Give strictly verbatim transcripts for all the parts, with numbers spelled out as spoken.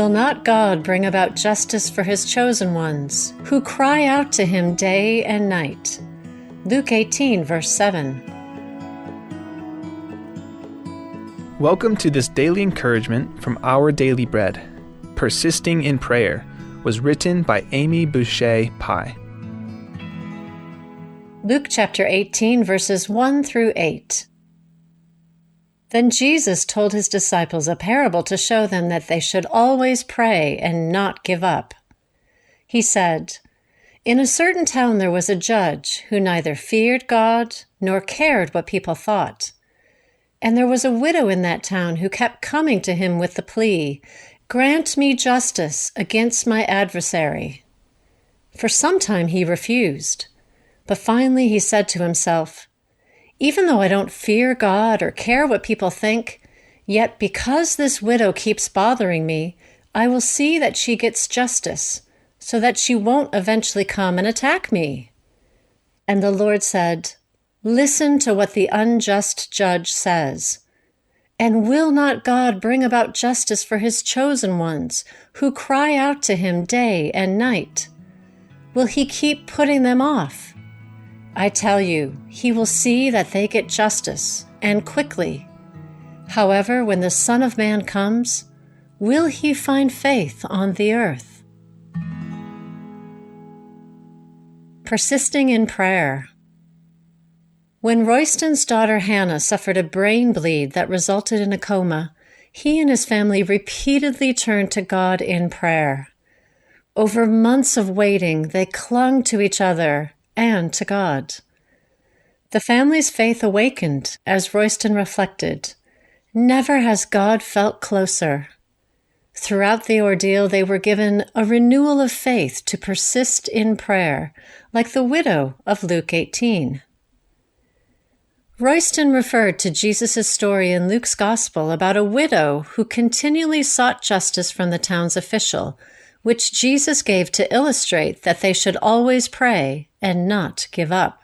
Will not God bring about justice for his chosen ones, who cry out to him day and night? Luke eighteen, verse seven. Welcome to this daily encouragement from Our Daily Bread. Persisting in Prayer was written by Amy Boucher Pye. Luke chapter eighteen, verses one through eight. Then Jesus told his disciples a parable to show them that they should always pray and not give up. He said, "In a certain town there was a judge who neither feared God nor cared what people thought. And there was a widow in that town who kept coming to him with the plea, 'Grant me justice against my adversary.' For some time he refused, but finally he said to himself, 'Even though I don't fear God or care what people think, yet because this widow keeps bothering me, I will see that she gets justice, so that she won't eventually come and attack me.' And the Lord said, 'Listen to what the unjust judge says. And will not God bring about justice for his chosen ones, who cry out to him day and night? Will he keep putting them off? I tell you, he will see that they get justice, and quickly. However, when the Son of Man comes, will he find faith on the earth?'" Persisting in prayer. When Royston's daughter Hannah suffered a brain bleed that resulted in a coma, he and his family repeatedly turned to God in prayer. Over months of waiting, they clung to each other and to God. The family's faith awakened as Royston reflected, "Never has God felt closer." Throughout the ordeal, they were given a renewal of faith to persist in prayer, like the widow of Luke eighteen. Royston referred to Jesus' story in Luke's Gospel about a widow who continually sought justice from the town's official, which Jesus gave to illustrate that they should always pray and not give up.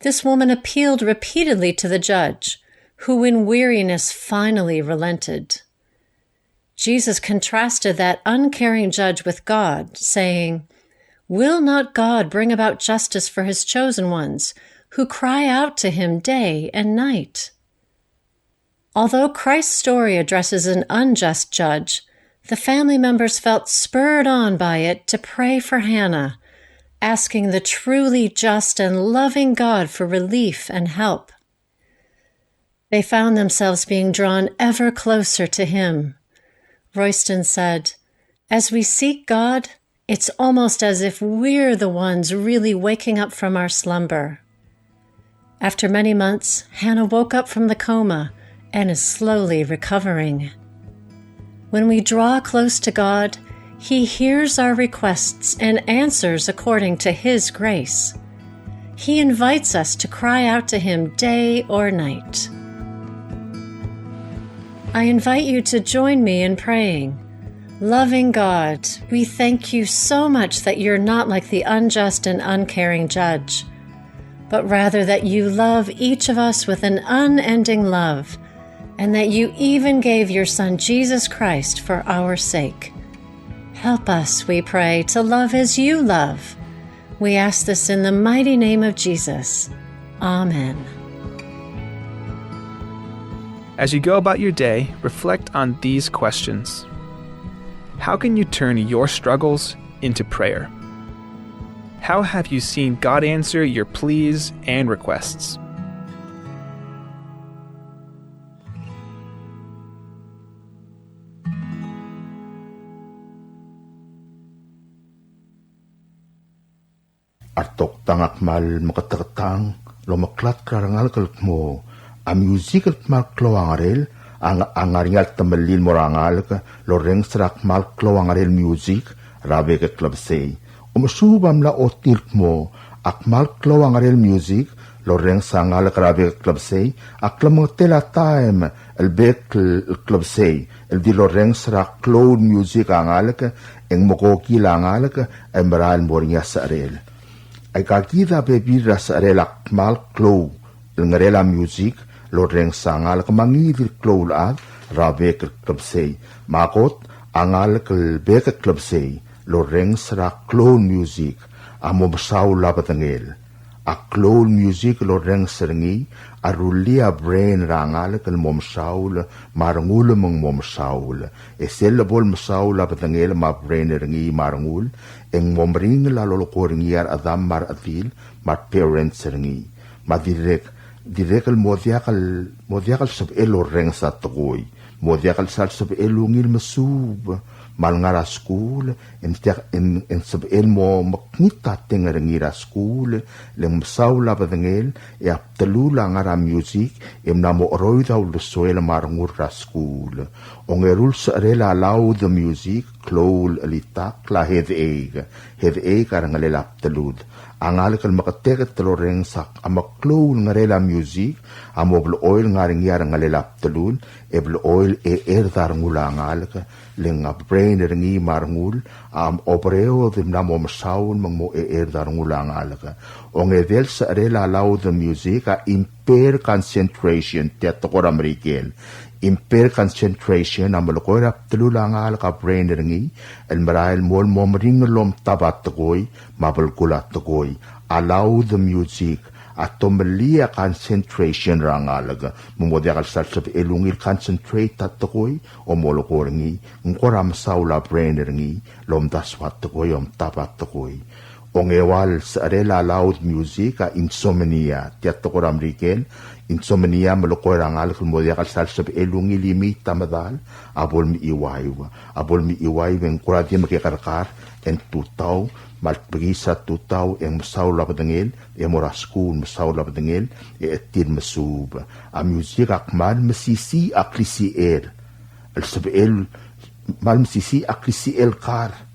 This woman appealed repeatedly to the judge, who in weariness finally relented. Jesus contrasted that uncaring judge with God, saying, "Will not God bring about justice for his chosen ones, who cry out to him day and night?" Although Christ's story addresses an unjust judge, the family members felt spurred on by it to pray for Hannah, asking the truly just and loving God for relief and help. They found themselves being drawn ever closer to him. Royston said, "As we seek God, it's almost as if we're the ones really waking up from our slumber." After many months, Hannah woke up from the coma and is slowly recovering. When we draw close to God, he hears our requests and answers according to his grace. He invites us to cry out to him day or night. I invite you to join me in praying. Loving God, we thank you so much that you're not like the unjust and uncaring judge, but rather that you love each of us with an unending love, and that you even gave your Son, Jesus Christ, for our sake. Help us, we pray, to love as you love. We ask this in the mighty name of Jesus. Amen. As you go about your day, reflect on these questions. How can you turn your struggles into prayer? How have you seen God answer your pleas and requests? A retoktang a kmal meketeketang el omeklatk er a rengalek el kmo a music el kmal klou a ngerel a ng-, a ngar er ngii a temellel el mo er a ngalek el orrenges er a kmal klou a ngerel music er a bek el klebesei. Omesuub a mla ochotii el kmo a kmal klou a ngerel music el orrenges a ngalek er a bek el klebesei a klemengetel a taem el bek el klebesei el di lorrenges er a klou el music a ngalek, e ng mekokil a ngalek e merael el mo er ngii a secherel. Aika kid a bebil er a secherel a kmal klou el ngerel a music el orrenges a ngalek me a ngii di el klou el chad er a bek el klebesei. Me a kot, A ngalek el bek el klebesei el orrenges er a klou el music a mo mesaul a bedengel. A klou el music el orrenges er ngii a rullii a brain er a ngalek el mo mesaul me a rengul me ng mo mesaul. E sel lebo el mesaul a bedengel me a brain er ngii me a rengul, e ng mo meringel a lolekoi er ngii a rechedam me a rechedil me a parents er ngii. Me a dirrek, dirrek el mo diak el, mo diak el sebechel orrenges a tekoi. Mo diak el sal sebechel ungil mesuub me a lengar er a skuul, e ng diak, e ng, e ng sebechel mo mekngit a teng er ngii er a skuul, le ng mesaul a bedengel, e a bdelul a ngar er a music, e mla mo cheroid a uldesuel me a rengul er a skuul. Ongeru el secherel a loud music, klou el chelitakl a headache. Headache a rengelel a bdelud. A ngalek el meketeket el orrenges a meklou el ngerel a music a mo blechoel ngar er ngii a rengelel a bdelul, e blechoel e cherd a rengul a ngalek, le ng a brain er ngii me a rengul a obereod e mla mo mesaul me ng mo e cherd a rengul a ngalek. Ongedei el secherel a loud music a impair concentration, tia tekoi er a Merikel. Impair concentration a melekoi er a bdelul a ngalek a brain er ngii el merael el mo, mo meringel el omtab a tekoi me a belkul a tekoi. A loud music a tomellii a concentration er a ngalek, me mo diak el sal sebechel ungil concentrate a tekoi, e molekoi er ngii ng kora mesaul a brain er ngii el omdasu a tekoi, omtab a tekoi. Ongeua el secherel a loud music a insomnia, tia tekoi er a Merikel. Insomnia a melekoi er a ngalek el mo diak el sal sebechel ungil imiit a medal, a bo lemechiuaiu. A bo lemechiuaiu e ng kora di mekekerkar, e ng tutau, me a lebekiis a tutau, e ng mesaul a bedengel, e mo er a skuul mesaul a bedengel, e chetil mesuub. A music a kmal mesisiich a klisichel. El sebechel, kmal mesisiich a klisichel el kar.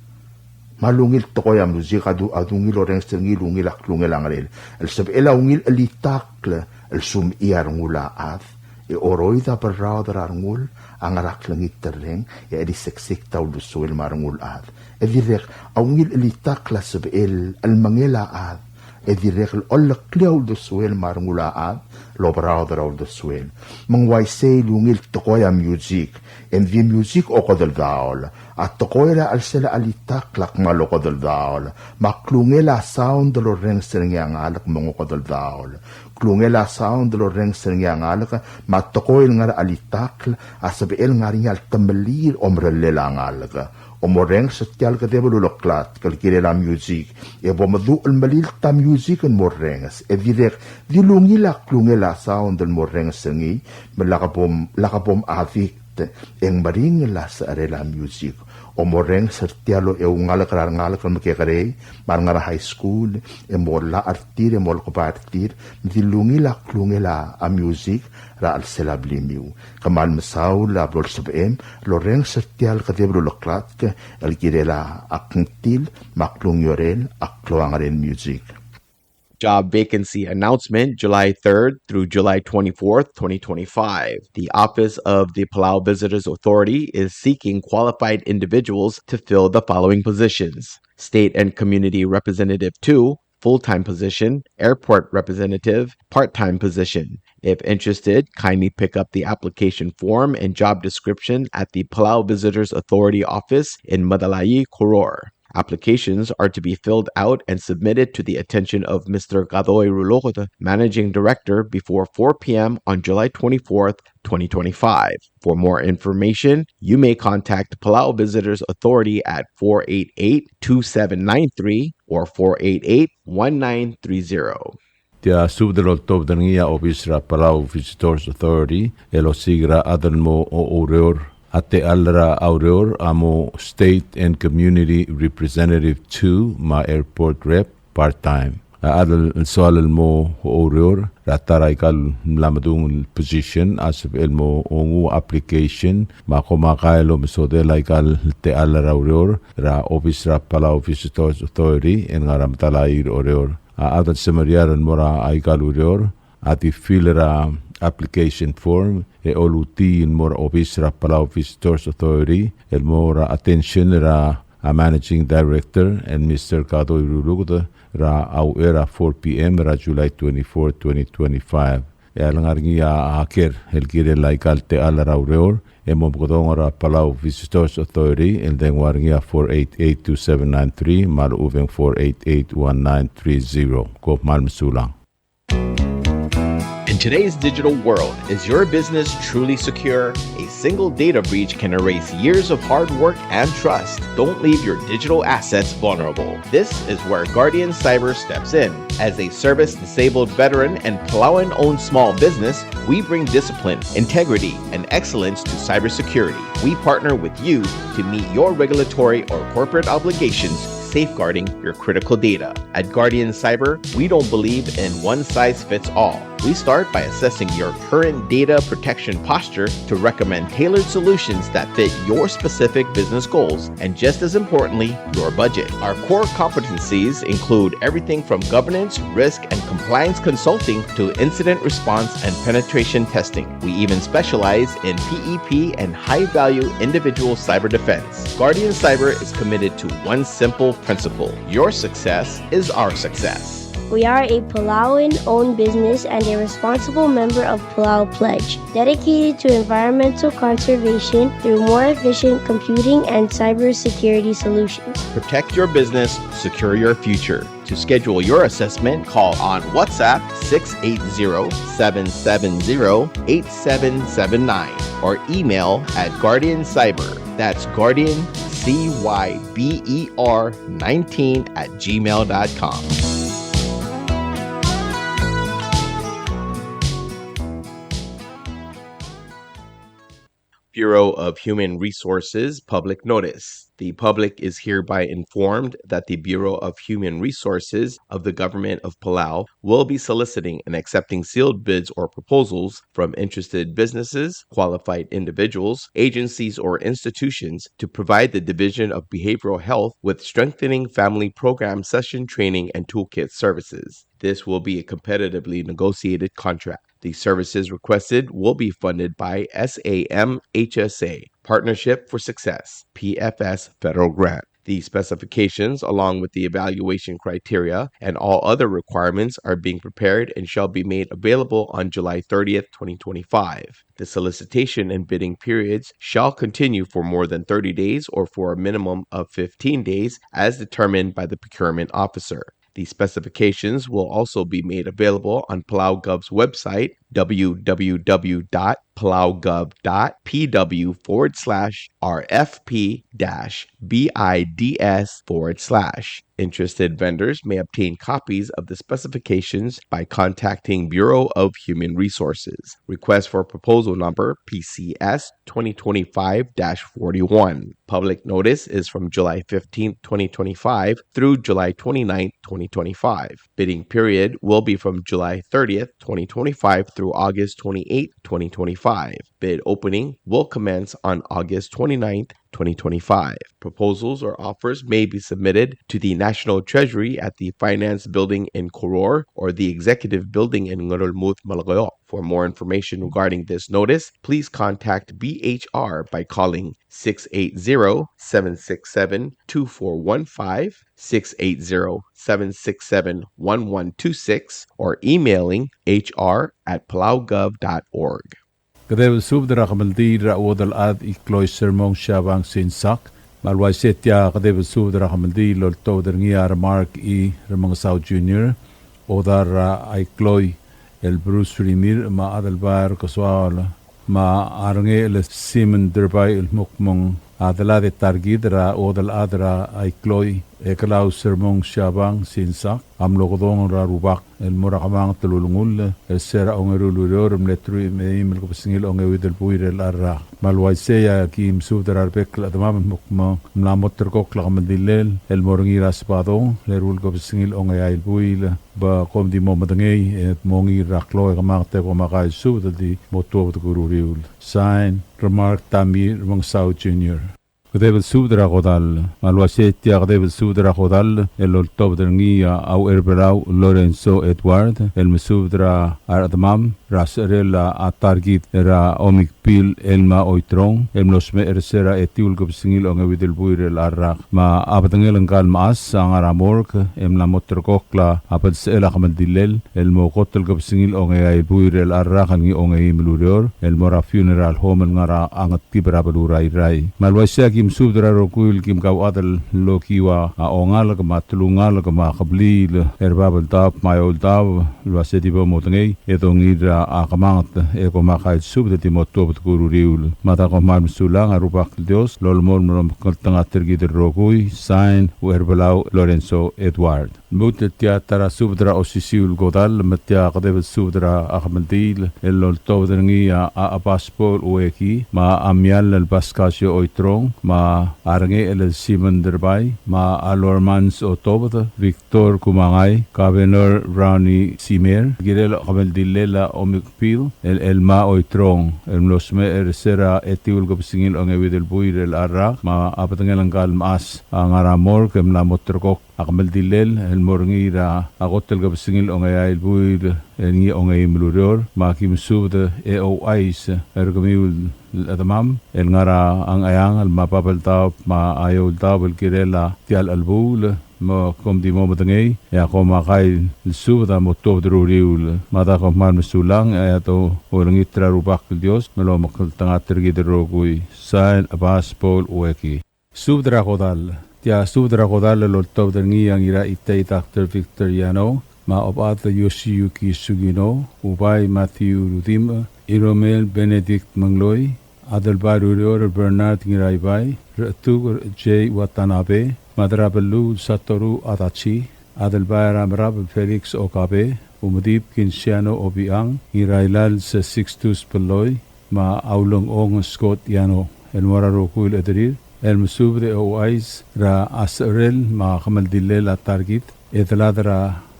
Me a lungil tekoi a music a du, a dungil orrenges er ngii el ungil a klungel a ngerel. El sebechel a ungil chelitakl el sumechii a rengul a chad, e oroid a berraod er a rengul a ngar er a klengiterreng, e cheliseksek a uldesuel me a rengul a chad. E dirrek, a ungil chelitakl a sebechel el mengel a chad, e dirrek el oleklii a uldesuel me a rengul a chad el oberaod er a uldesuel. Me ng uaisei el ungil tekoi a music, e ng di music okedeldaol. A tekoi er a chelsel a chelitakl a kmal okedeldaol. Me a klungel a sound el orrenges er ngii a ngalek me ng okedeldaol. Klungel a sound el orrenges er ngii a ngalek, me a tekoi el ngar er a chelitakl a sebechel ngar er ngii a ltemellii el omerellel a ngalek. Omorrenges er tia el kedeb el uleklatk el kirel a music, e bo meduch el melilt a music el morrenges. E dirrek, di lungil a klungel a sound el morrenges er ngii, me lak bo m, lak bo m addict, e ng meringel a secherel a music. Omorrenges er tia el oungalek er a rengalek el mekekerei, me a rengar er a high school, e mo llach er tir, e mo lekebai er tir, me di lungil a klungel a music er a chelsel a blimiu. Kmal mesaul a blo lsebechem el orrenges er tia el kedeb el uleklatk el kirel a kngtil me a klungiolel a klou a ngerel music. Job vacancy announcement, July third through July twenty-fourth, twenty twenty-five. The Office of the Palau Visitors Authority is seeking qualified individuals to fill the following positions: State and Community Representative two, full-time position, Airport Representative, part-time position. If interested, kindly pick up the application form and job description at the Palau Visitors Authority office in Medalaii, Koror. Applications are to be filled out and submitted to the attention of Mister Kadoi Ruluked, Managing Director, before four p.m. on July twenty-fourth, twenty twenty-five. For more information, you may contact Palau Visitors Authority at four eight eight, two seven nine three or four eight eight, one nine three zero. Tia subed el oltobed er ngii a obis er a Palau Visitors Authority el osiik er a chad el mo oureor. A techall er a ureor a mo State and Community Representative two me a Airport Rep part-time. A chad el soal el mo oureor er a ta er aika el mla medung el position a sebechel el mo nguu a application me a komakai el omesodel aika el techall er a ureor er a obis er a Palau Visitors Authority el ngar er a Medalaii er Oreor. A chad el semeriar el mo er aika el ureor a di fill er a application form e olutii el mo er a obis er a Palau Visitors Authority el mo er a attention er a Managing Director el Mister Kadoi Ruluked er a uchei er a four p.m. er a July twenty-four, twenty twenty-five. E a lengar er ngii a ker el kirel aika el techall er a ureor, e mo mekedong er a Palau Visitors Authority, el dengua er ngii a four eight eight two seven nine three, me a lechub e ng four eight eight one nine three zero. Kom kmal mesulang. In today's digital world, is your business truly secure? A single data breach can erase years of hard work and trust. Don't leave your digital assets vulnerable. This is where Guardian Cyber steps in. As a service-disabled veteran and Palauan-owned small business, we bring discipline, integrity, and excellence to cybersecurity. We partner with you to meet your regulatory or corporate obligations, safeguarding your critical data. At Guardian Cyber, we don't believe in one size fits all. We start by assessing your current data protection posture to recommend tailored solutions that fit your specific business goals and, just as importantly, your budget. Our core competencies include everything from governance, risk, and compliance consulting to incident response and penetration testing. We even specialize in P E P and high-value individual cyber defense. Guardian Cyber is committed to one simple principle: your success is our success. We are a Palauan-owned business and a responsible member of Palau Pledge, dedicated to environmental conservation through more efficient computing and cybersecurity solutions. Protect your business, secure your future. To schedule your assessment, call on WhatsApp six eight zero, seven seven zero, eight seven seven nine or email at Guardian Cyber. That's Guardian C Y B E R nineteen at gmail dot com. Bureau of Human Resources public notice. The public is hereby informed that the Bureau of Human Resources of the Government of Palau will be soliciting and accepting sealed bids or proposals from interested businesses, qualified individuals, agencies, or institutions to provide the Division of Behavioral Health with strengthening family program session training and toolkit services. This will be a competitively negotiated contract. The services requested will be funded by S A M H S A, Partnership for Success, P F S federal grant. The specifications, along with the evaluation criteria and all other requirements, are being prepared and shall be made available on July thirtieth, twenty twenty-five. The solicitation and bidding periods shall continue for more than thirty days or for a minimum of fifteen days as determined by the procurement officer. The specifications will also be made available on PalauGov's website, W W W dot palaugov dot P W forward slash R F P dash B I D S forward slash. Interested vendors may obtain copies of the specifications by contacting Bureau of Human Resources. Request for proposal number P C S twenty twenty-five dash forty-one. Public notice is from July fifteenth, twenty twenty-five through July twenty-ninth, twenty twenty-five. Bidding period will be from July thirtieth, twenty twenty-five through August twenty-eighth, twenty twenty-five. Bid opening will commence on August twenty-ninth, twenty twenty-five. Proposals or offers may be submitted to the National Treasury at the Finance Building in Koror or the Executive Building in Ngerulmud, Melekeok. For more information regarding this notice, please contact B H R by calling six eight zero, seven six seven, two four one five, six eight zero, seven six seven, one one two six, or emailing H R at palaugov dot org. Kedeb el subed er a kemeldiil er a Uodelchad Ikloi Sermong Siabang Sinsak, me a le uaisei e tia kedeb el subed er a kemeldiil el oltobed er ngii a Remark E. Remengesau Junior, Odar er a Ikloi el Bruce Rimirch, me a Adelbai er Kesoaol, me a Rengechel Simon Derbai el kmo ng a delad e ta er kid er a Uodelchad er a Ikloi, Eklau Sermong Siabang Sinsak, a mlo kedong er a Rubak el mo er a kemanget el ulengull er se er a ongeru el ureor el mle truich me a eim el kebesengil a ongeuid el buil er chelecha el rak. Me a le uaisei e aki mesubed er a rebek el chedemam el kmo ng mla mo terrekokl a kemeldilel el mo er ngii er a Sebadong el eru el kebesengil a ongeai el buil, be kom di mo medengei e mongiil er a klou e kemanget e kom a kaisubed el di mo tuobed er a uriul. Sign, Remark Tommy Remengesau Junior. Kedeb el subed er a kodall. Me a le uaisei tia kedeb el subed er a kodall el oltobed er ngii a Ucherbelau Lorenzo Edward, el mesubed er a rechedemam er a secherel a ta er kid er a Omikbil Elma Oiterong, el mlo smecher er se er a etiu el kebesengil a ongeuid el buil er chelecha el rak. Me a bedengel ngka el mechas a ngar er a morgue, e mla mo ulterekokl a belsechel a kemeldillel el mo kot el kebesengil a ongeai el buil er chelecha el rak el ngii a ongeim el ureor, el mo er a funeral home el ngar er a Ngetib er a beluu er a Irrai. Me a le uaisei a ki mesubed er a rokui el kim kauchad el okiu a ongalek me a telungalek me a kebliil er a Babeldaob me a Eouldaob el uase di bo modengei e dongiil er a kemanget e kom kaisubed e di mo tuobed er a uriul. Me a da kom kmal mesulang, a Rubak el Dios a lolemolem el omekngeltengat er kid el rokui. Sign, Ucherbelau Lorenzo Edward. Lmuut, tia ta er a subed er a osisiu el kodall, me tia kedeb el subed er a kemeldiil el oltobed er ngii a Chebas Paul Ueki, me a Amial el Pascasio Oiterong, me a Rengechel el Simon Derbai, me a Lormans Otobed, Victor Kumangai, Governor Brownie Simer, kirel a kemeldillel a Omikbil el Elma Oiterong, el mlo smecher er se er a etiu el kebesengil a ongeuid el buil er chelecha el rak, me a bedengel ngka el mechas a ngar er a morgue e mla mo ulterekokl a kemeldillel el mo er ngii er a kot el kebesengil a ongeai el buil el ngii a ongeim el ureor. Me a ki mesubed e ouchais er kemiu el chedemam el ngar er a Ngcheangel me a Babeldaob me a Eouldaob el kirel tia el chelebuul, me kom di mo medengei e a kom kaisubed a mo tuobed er a uriul. Me a da kom kmal mesulang, e a dolengit er a Rubak el Dios me lomekngeltengat er kid el rokui. Sign, Chebas Paul Ueki. Subed er a kodall. Tia subed er a kodall el oltobed er ngii a Ngiraitei Doctor Victor Yano, me a Obechad Yosiyuki Sugino, Ubai Matthew Rudimch, Iromel Benedict Mengloi, Adelbai er Ureor Bernard Ngiraibai, Rechetuker Jay Watanabe, Madrabeluu Satoru Adachi, Adelbai er a Merab Felix Okabe, Umedib Kinsiano Obichang, Ngirailal Sixtus Belloi, me a Ulengchong Scott Yano, el mo er a rokui el chederir, el mesubed e ouchais er a secherel me a kemeldillel a ta er kid, e delad er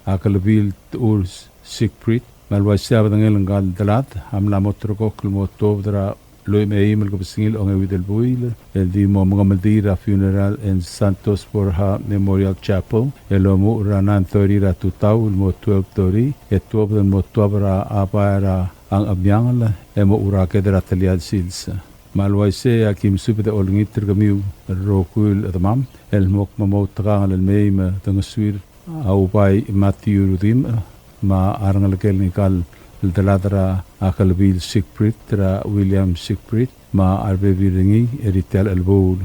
a Kelebil Techur Siegfried. Me a le uaisei a bedengel ngka el delad a mla mo ulterekokl el mo tuobed er a lluich me a eim el kebesengil a ongeuid el buil, el di mo mengemeldiil er a funeral er a Santos Borja Memorial Chapel, el omuchel er a nine thirty er a tutau el mo twelve thirty, e tuobed el mo tuab er a bai er a Ngchemiangel, e mo urakel er a telial sils. Me a le uaisei a ki mesubed e olengit er kemiu el rokui el chedemam el mo kmo moutekangel el mei me dengesuir a Ubai Matthew Rudimch, me a rengelekel ngika el delad er a Kelebil Siegfried, er a William Siegfried, me a rebebil er ngii er tia el chelebuul.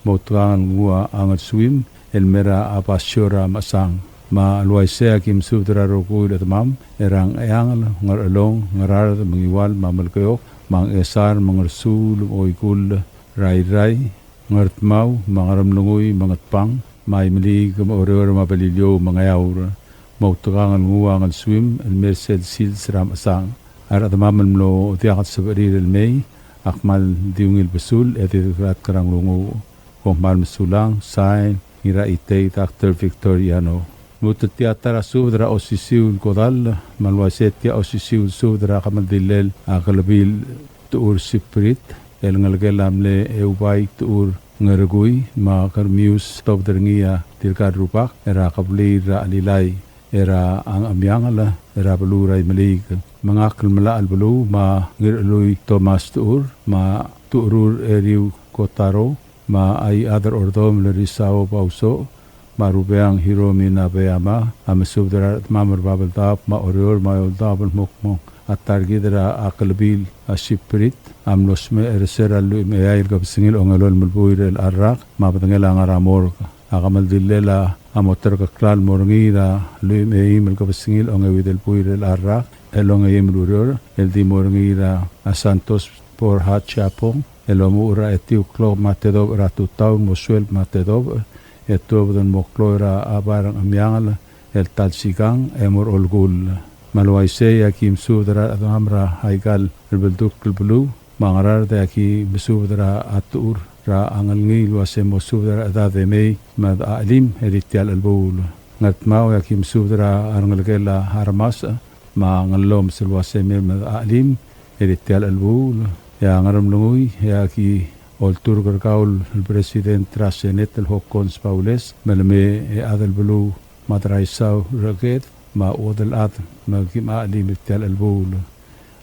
Moutekangel nguu a ngelsuim el mei er a basio er a mechesang. Me a le uaisei a ki mesubed er a rokui el chedemam er a Ngcheangel, Ngerchelong, Ngaraard, Mengiwal, me a Melekeok, me a Ngchesar, me a Ngersuul, me a Oikull er a Irrai, Ngardmau, me a Ngeremlengui, me a Ngatpang, me a Imeliik, me a Oreor, me a Beliliou, me a Ngeaur. Moutekangel nguu a ngelsuim el mei er sel sils er a mechesang. A rechedemam el mlo diak el sebechir el mei a kmal di ungil besul e di dekelatk er a nglunguuch. Kom kmal mesulang. Sign, Ngiraitei Doctor Victor Yano. Lmuut, tia ta er a subed er a osisiu el kodall. Me a le uaisei tia osisiu el subed er a kemeldillel a Kelebil Techur Siegfried, el ngelekel a mle Eubai Techur Ngerekui, me a Kermius, tobed er ngii a tirka el rubak er a kebliil er a Chelilai er a Ngchemiangel er a beluu er a Imeliik. Me ngak el Melachelbeluu, me a Ngirchelui Thomas Techur, me a Tucherur Eriu Kotaro, me a Iechad er a Ordomel Risao Bausoch, me a Rubeang Hiromi Nabeyama, a mesubed er a rechedemam er a Babeldaob, me a Oreor, me a Eouldaob el mo kmo a ta er kid er a Kelebil a Siegfried a mlo smecher er se er a lluich me a eai el kebesengil a ongelolem el buil er chelecha el rak, me a bedengel a ngar er a morgue. A kemeldillel a mo terkeklau el mo er ngii er a lluich me a eim el kebesengil a ongeuid el buil er chelecha el rak el ongeim el ureor, el di mo er ngii er a Santos Borja Chapel, el omuchel er a etiu el klok me a tedobech er a tutau el mo sueleb me a tedobech, e tuobed el mo klou er a bai er a Ngchemiangel el ta el sikang e mo er a olkull. Me a le uaisei a ki mesubed er a rechedemam er aika el beldukl el beluu, me a Ngaraard e a ki mesubed er a Techur er a Ngelngii el uase mo subed er a rechedad e mei me dechachelim er tia el chelebuul. Ngardmau e a ki mesubed er a rengelekel a Remasech me a Ngellomes el uase mei me dechachelim er tia el chelebuul. E a Ngeremlengui e a ki olturk er kau el President er a Senate el Hokkons Baules, me le mei e chad el beluu me a Deraisau Reked, me a chuodel chad me kim chelim er tia el chelebuul.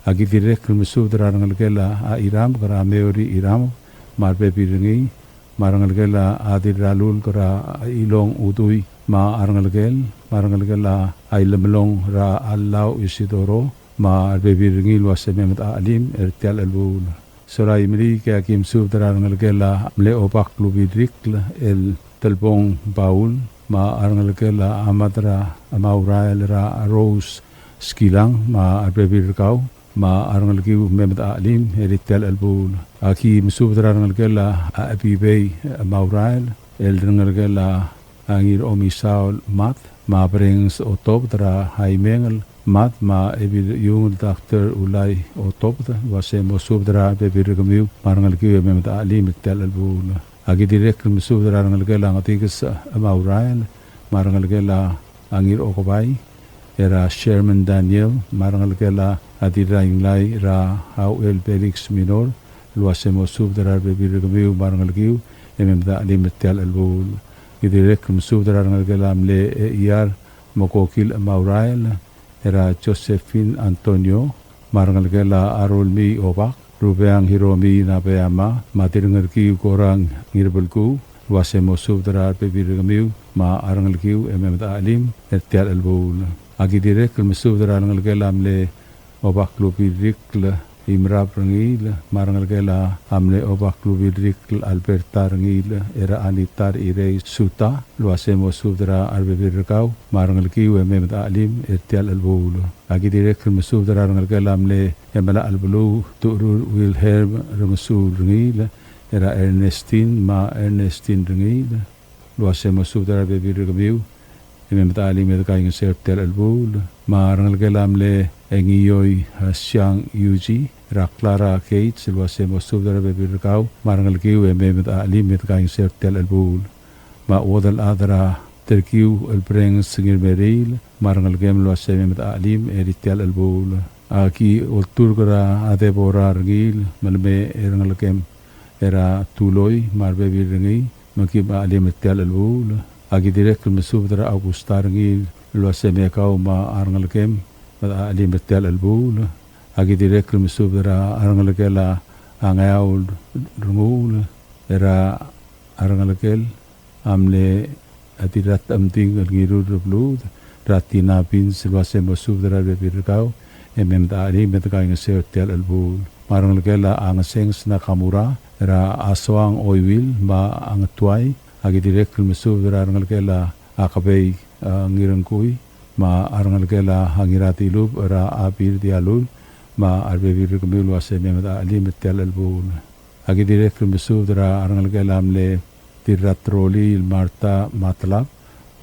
Aki dirrek el mesubed er a rengelekel a Iramk er a Meori Iramk, me a rebebil er ngii, me a rengelekel a Dirralulk er a Ilong Udui, me a rengelekel, me a rengelekel a Ilemelong er a Allau Isidoro, me a rebebil er ngii el uase mei me de chelim er tia el chelebuul. Sola Imeliik e aki mesubed er a rengelekel a mle Obak Lubilrikl el Telbong Baul, me a rengelekel a Amadra Maurael er a Rose Skilang, me a rebebil er kau, me a rengelekiu mei me de chelim er tia el chelebuul. Aki mesubed er a rengelekel a Ebibei Maurael, el rengelekel a Ngir Omisaol Mad, me a Brengs Otobed er a Haimengel Mad, me a Ebil Iungel Doctor Ulai Otobed, el uase mosubed er a rebebil er kemiu, me a rengelekiu e mei me de chelim er tia el chelebuul. Aki dirrek el mesubed er a rengelekel a Ngetikes Maurael, me a rengelekel a Ngir Okebai, er a Sherman Daniel, me a rengelekel a Dirrainglai er a Auchel Felix Minor, el uase mosubed er a rebebil er kemiu me a rengelekiu, e mei me de chelim er tia el chelebuul. Aki dirrek el mesubed er a rengelekel a mle Eiar Mokokil Maurael, er a Josephine Antonio, me a rengelekel a Arulmii Obak, Rubeang Hiromi Nabeyama, me a Dirrengerkiu Korang Ngirbelkuu, el uase mosubed er a rebebil er kemiu, me a rengelekiu e mei me de chelim er tia el chelebuul. Aki dirrek el mesubed er a rengelekel a mle Obak Lubilrikl Imrab Rengiil, me a rengelekel a mle Obak Lubilrikl Alberta Rengiil, er a Anita Irei Suta, el uase mosubed er a rebebil er kau, me a rengelekiu e mei me de chelim er tia el chelebuul. Aki dirrek el mesubed er a rengelekel a mle Emelachel Beluu Tucherur Wilhelm Remesuul Rengiil, er a Ernestine, me a Ernestine Rengiil, el uase mosubed er a rebebil er kemiu, e mei me de chelim e de kaingeseu er tia el chelebuul. Me a rengelekel a mle Engioi, a Siang Yuji, er a Clara Gates, el uase mosubed er a rebebil er kau, me a rengelekiu e mei me de chelim e de kaingeseu er tia el chelebuul. Me a chuodel chad er a Terkiu el Brengs Ngirmeriil, me a rengelekem el uase mei me de chelim er tia el chelebuul. Aki olturk er a Deborah Rengiil, me le mei e rengelekem er a Tuloi, me a rebebil er ngii, me kim chelim er tia el chelebuul. Aki dirrek el mesubed er a Augusta Rengiil, el uase mei kau me a rengelekem, me de chelim er tia el chelebuul. Aki dirrek el mesubed er a rengelekel a Ngeaur Renguul, er a rengelekel a mle Dirratmding el Ngirur Rebluud, er a Tina Pins, el uase mosubed er a rebebil er kau, e mei me de chelim e de kaingeseu er tia el chelebuul. Me a rengelekel a Ngesengs Nakamura, er a Asoang Oiwil, me a Ngetuai, aki dirrek el mesubed er a rengelekel a Kebei, a, Ngirengkui, me a rengelekel a Ngiratilub, er a Abir Dialul, me a rebebil er kemiu el uase mei me de chelim er tia el chelebuul. Aki dirrek el mesubed er a rengelekel a mle Dirratrolii el Martha Matlab,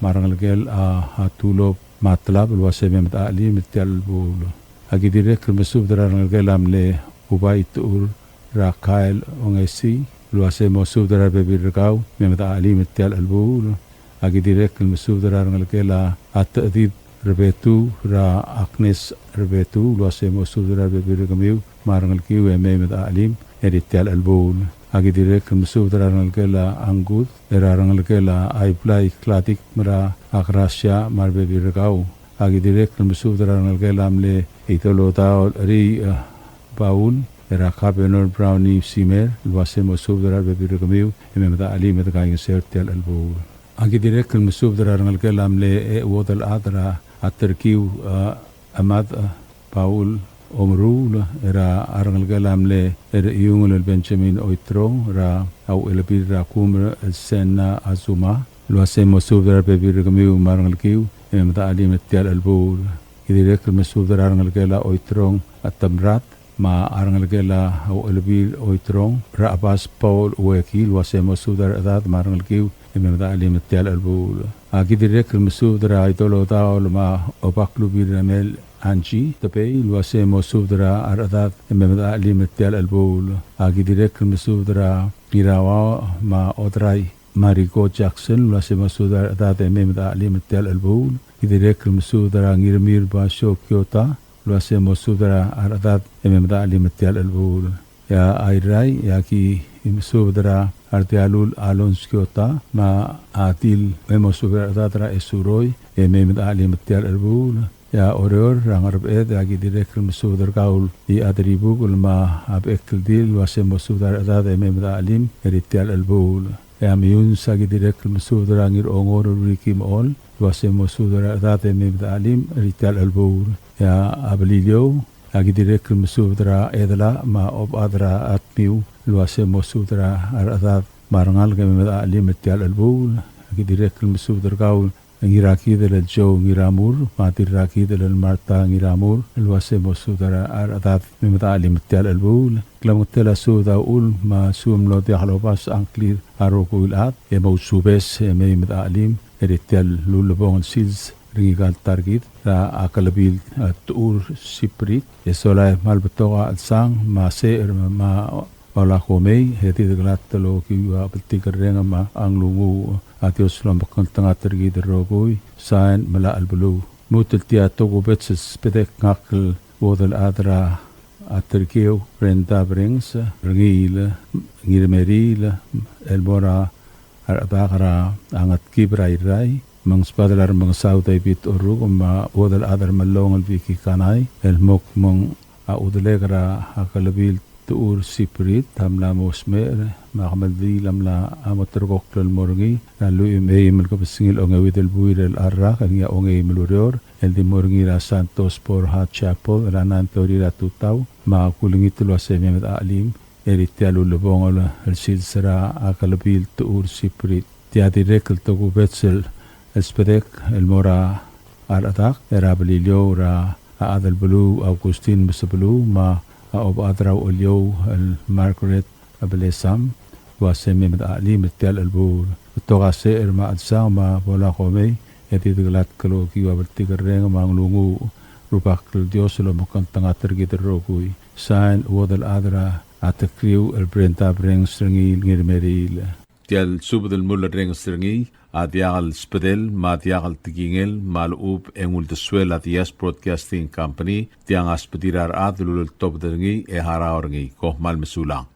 me a rengelekel a, a Tulob Matlab, el uase mei me de chelim er tia el chelebuul. Aki dirrek el mesubed er a rengelekel a mle Ubai Tuur er a Kael Ongesii, el uase mosubed er a rebebil er kau, mei me de chelim er tia el chelebuul. Aki dirrek el mesubed er a rengelekel a Techedib Rebetuu, er a Agnes Rebetuu, el uase mosubed er a rebebil er kemiu, me a rengelekiu e mei me de chelim er tia el chelebuul. Aki dirrek el mesubed er a rengelekel a Ngkud, er a rengelekel a Aiblai Kladik, me er a Gracia, me a rebebil er kau. Aki dirrek el mesubed er a rengelekel a mle Idolodaol Ri, e, Baul, er a Governor Brownie Simer, el uase mosubed er a rebebil er kemiu, e mei me de chelim e de kaingeseu er tia el chelebuul. Aki dirrek el mesubed er a rengelekel a mle Echuodel Chad er a Terkiu, e, Emad, e, Paul Omeruul, er a rengelekel a mle Erechiungel el Benjamin Oiterong, er a Auchelebil er a Kumer el Senna Azuma, el uase mosubed er a rebebil er kemiu me a rengelekiu, e mei me de chelim er tia el chelebuul. Aki dirrek el mesubed er a rengelekel a Oiterong a Temrat, me a rengelekel a Auchelebil Oiterong, er a Chebas Paul Ueki, el uase mosubed er a rechedad me a rengelekiu, e mei me de chelim er tia el chelebuul. Aki dirrek el mesubed er a Idolodaol me a Obak Lubil Remel Angie Tebei, el uase mosubed er a rechedad e mei me de chelim er tia el chelebuul. Aki dirrek el mesubed er a Ngirawa me a Odrai Mariko Jackson, el uase mosubed er a rechedad e mei me de chelim er tia el chelebuul. Aki dirrek el mesubed er a Ngirmir Basio Kiota, el uase mosubed er a rechedad e mei me de chelim er tia el chelebuul. E a Irrai, e aki Ki mesubed er a Ardialul Alonso Kiota, me a Dil, e mosubed er a rechedad er a Esuroi, e mei me dechelim er tia el chelebuul. E a Oreor er a Ngerbeched, a ki dirrek el mesubed er kau el Iechad er Ibukl me a Bechekldil, el uase mosubed er a rechedad e mei me dechelim er tia el chelebuul. E a Meyuns a ki dirrek el mesubed er a Ngirongor el Ricky Mechol, el uase mosubed er a rechedad e mei me dechelim er tia el chelebuul. E a Beliliou a ki dirrek el mesubed er a Edela me a Obechad er a Atmiu, el uase mosubed er a rechedad me a rengalek e mei me dechelim er tia el chelebuul. A ki dirrek el mesubed er kau Ngirakidel el Joe Ngiramur, me a Dirrakidel el Martha Ngiramur, el uase mosubed er a rechedad me mei me dechelim er tia el chelebuul. Klemengetel a subed a uchul me a sumlo diak lobasech a ngklir a rokui el chad, e mousubes e mei me dechelim er tia el ulebongel sils er ngika el ta er kid er a Kelebil, a Techur Siprit, e sola e kmal betok a chelsang me a secher me a Ola Komei, e di dekelatk el okiu a bltikerreng me a nglunguuch. A Dios lomekngeltengat er kid el rokui. Sain, Melachelbeluu. Lmuut el tia tokubets el sbedek, ngak el chuodel chad er a Terkeu Brenda Brengs, Rengiil Ngirmeriil, el mo er a rechedak er a Ngetkib er a Irrai, me ng sbadel a Remengesau David Oruk, me a chuodel chad er a Melong el Vicky Kanai, el mo kmo ng a chudelek er a Kelebil Techur Siprit a mla mo smecher, me a kemeldiil a mla mo ulterekokl el mo er ngii, er a lluich me a eim el kebesengil a ongeuid el buil er a rak, el ngii a ongeim el ureor, el di mo er ngii er a Santos Borja Chapel er a nine thirty er a tutau, me a kulengit el uase mei me dechelim er tia el ulebongel el sils er a Kelebil Techur Siprit. Tia dirrek el tokubets el, el sbedek el mo er a rechedak er a Beliliou er a Adelbeluu Augustin Mesebeluu, me a Obechad er a Ucheliou el Margaret Belesam, el uase mei me dechelim er tia el chelebuul. Betok a secher me a chelsang me a bo locha komei, e di dekelatk el okiu a bltikerreng me a nglunguuch. Rubak el Dios lomekngeltengat er kid el rokui. Sain, chuodel chad er a Tekriu el Brenda Brengs, Rengiil Ngirmeriil. Tia el subed el mulerrenges er ngii a diak el sbedel me a diak el tekingel me a lechub e ng uldesuel a Diaz Broadcasting Company. Tiang a sbedir a rechad el uleltobed er ngii e harau er ngii. Kom kmal mesulang.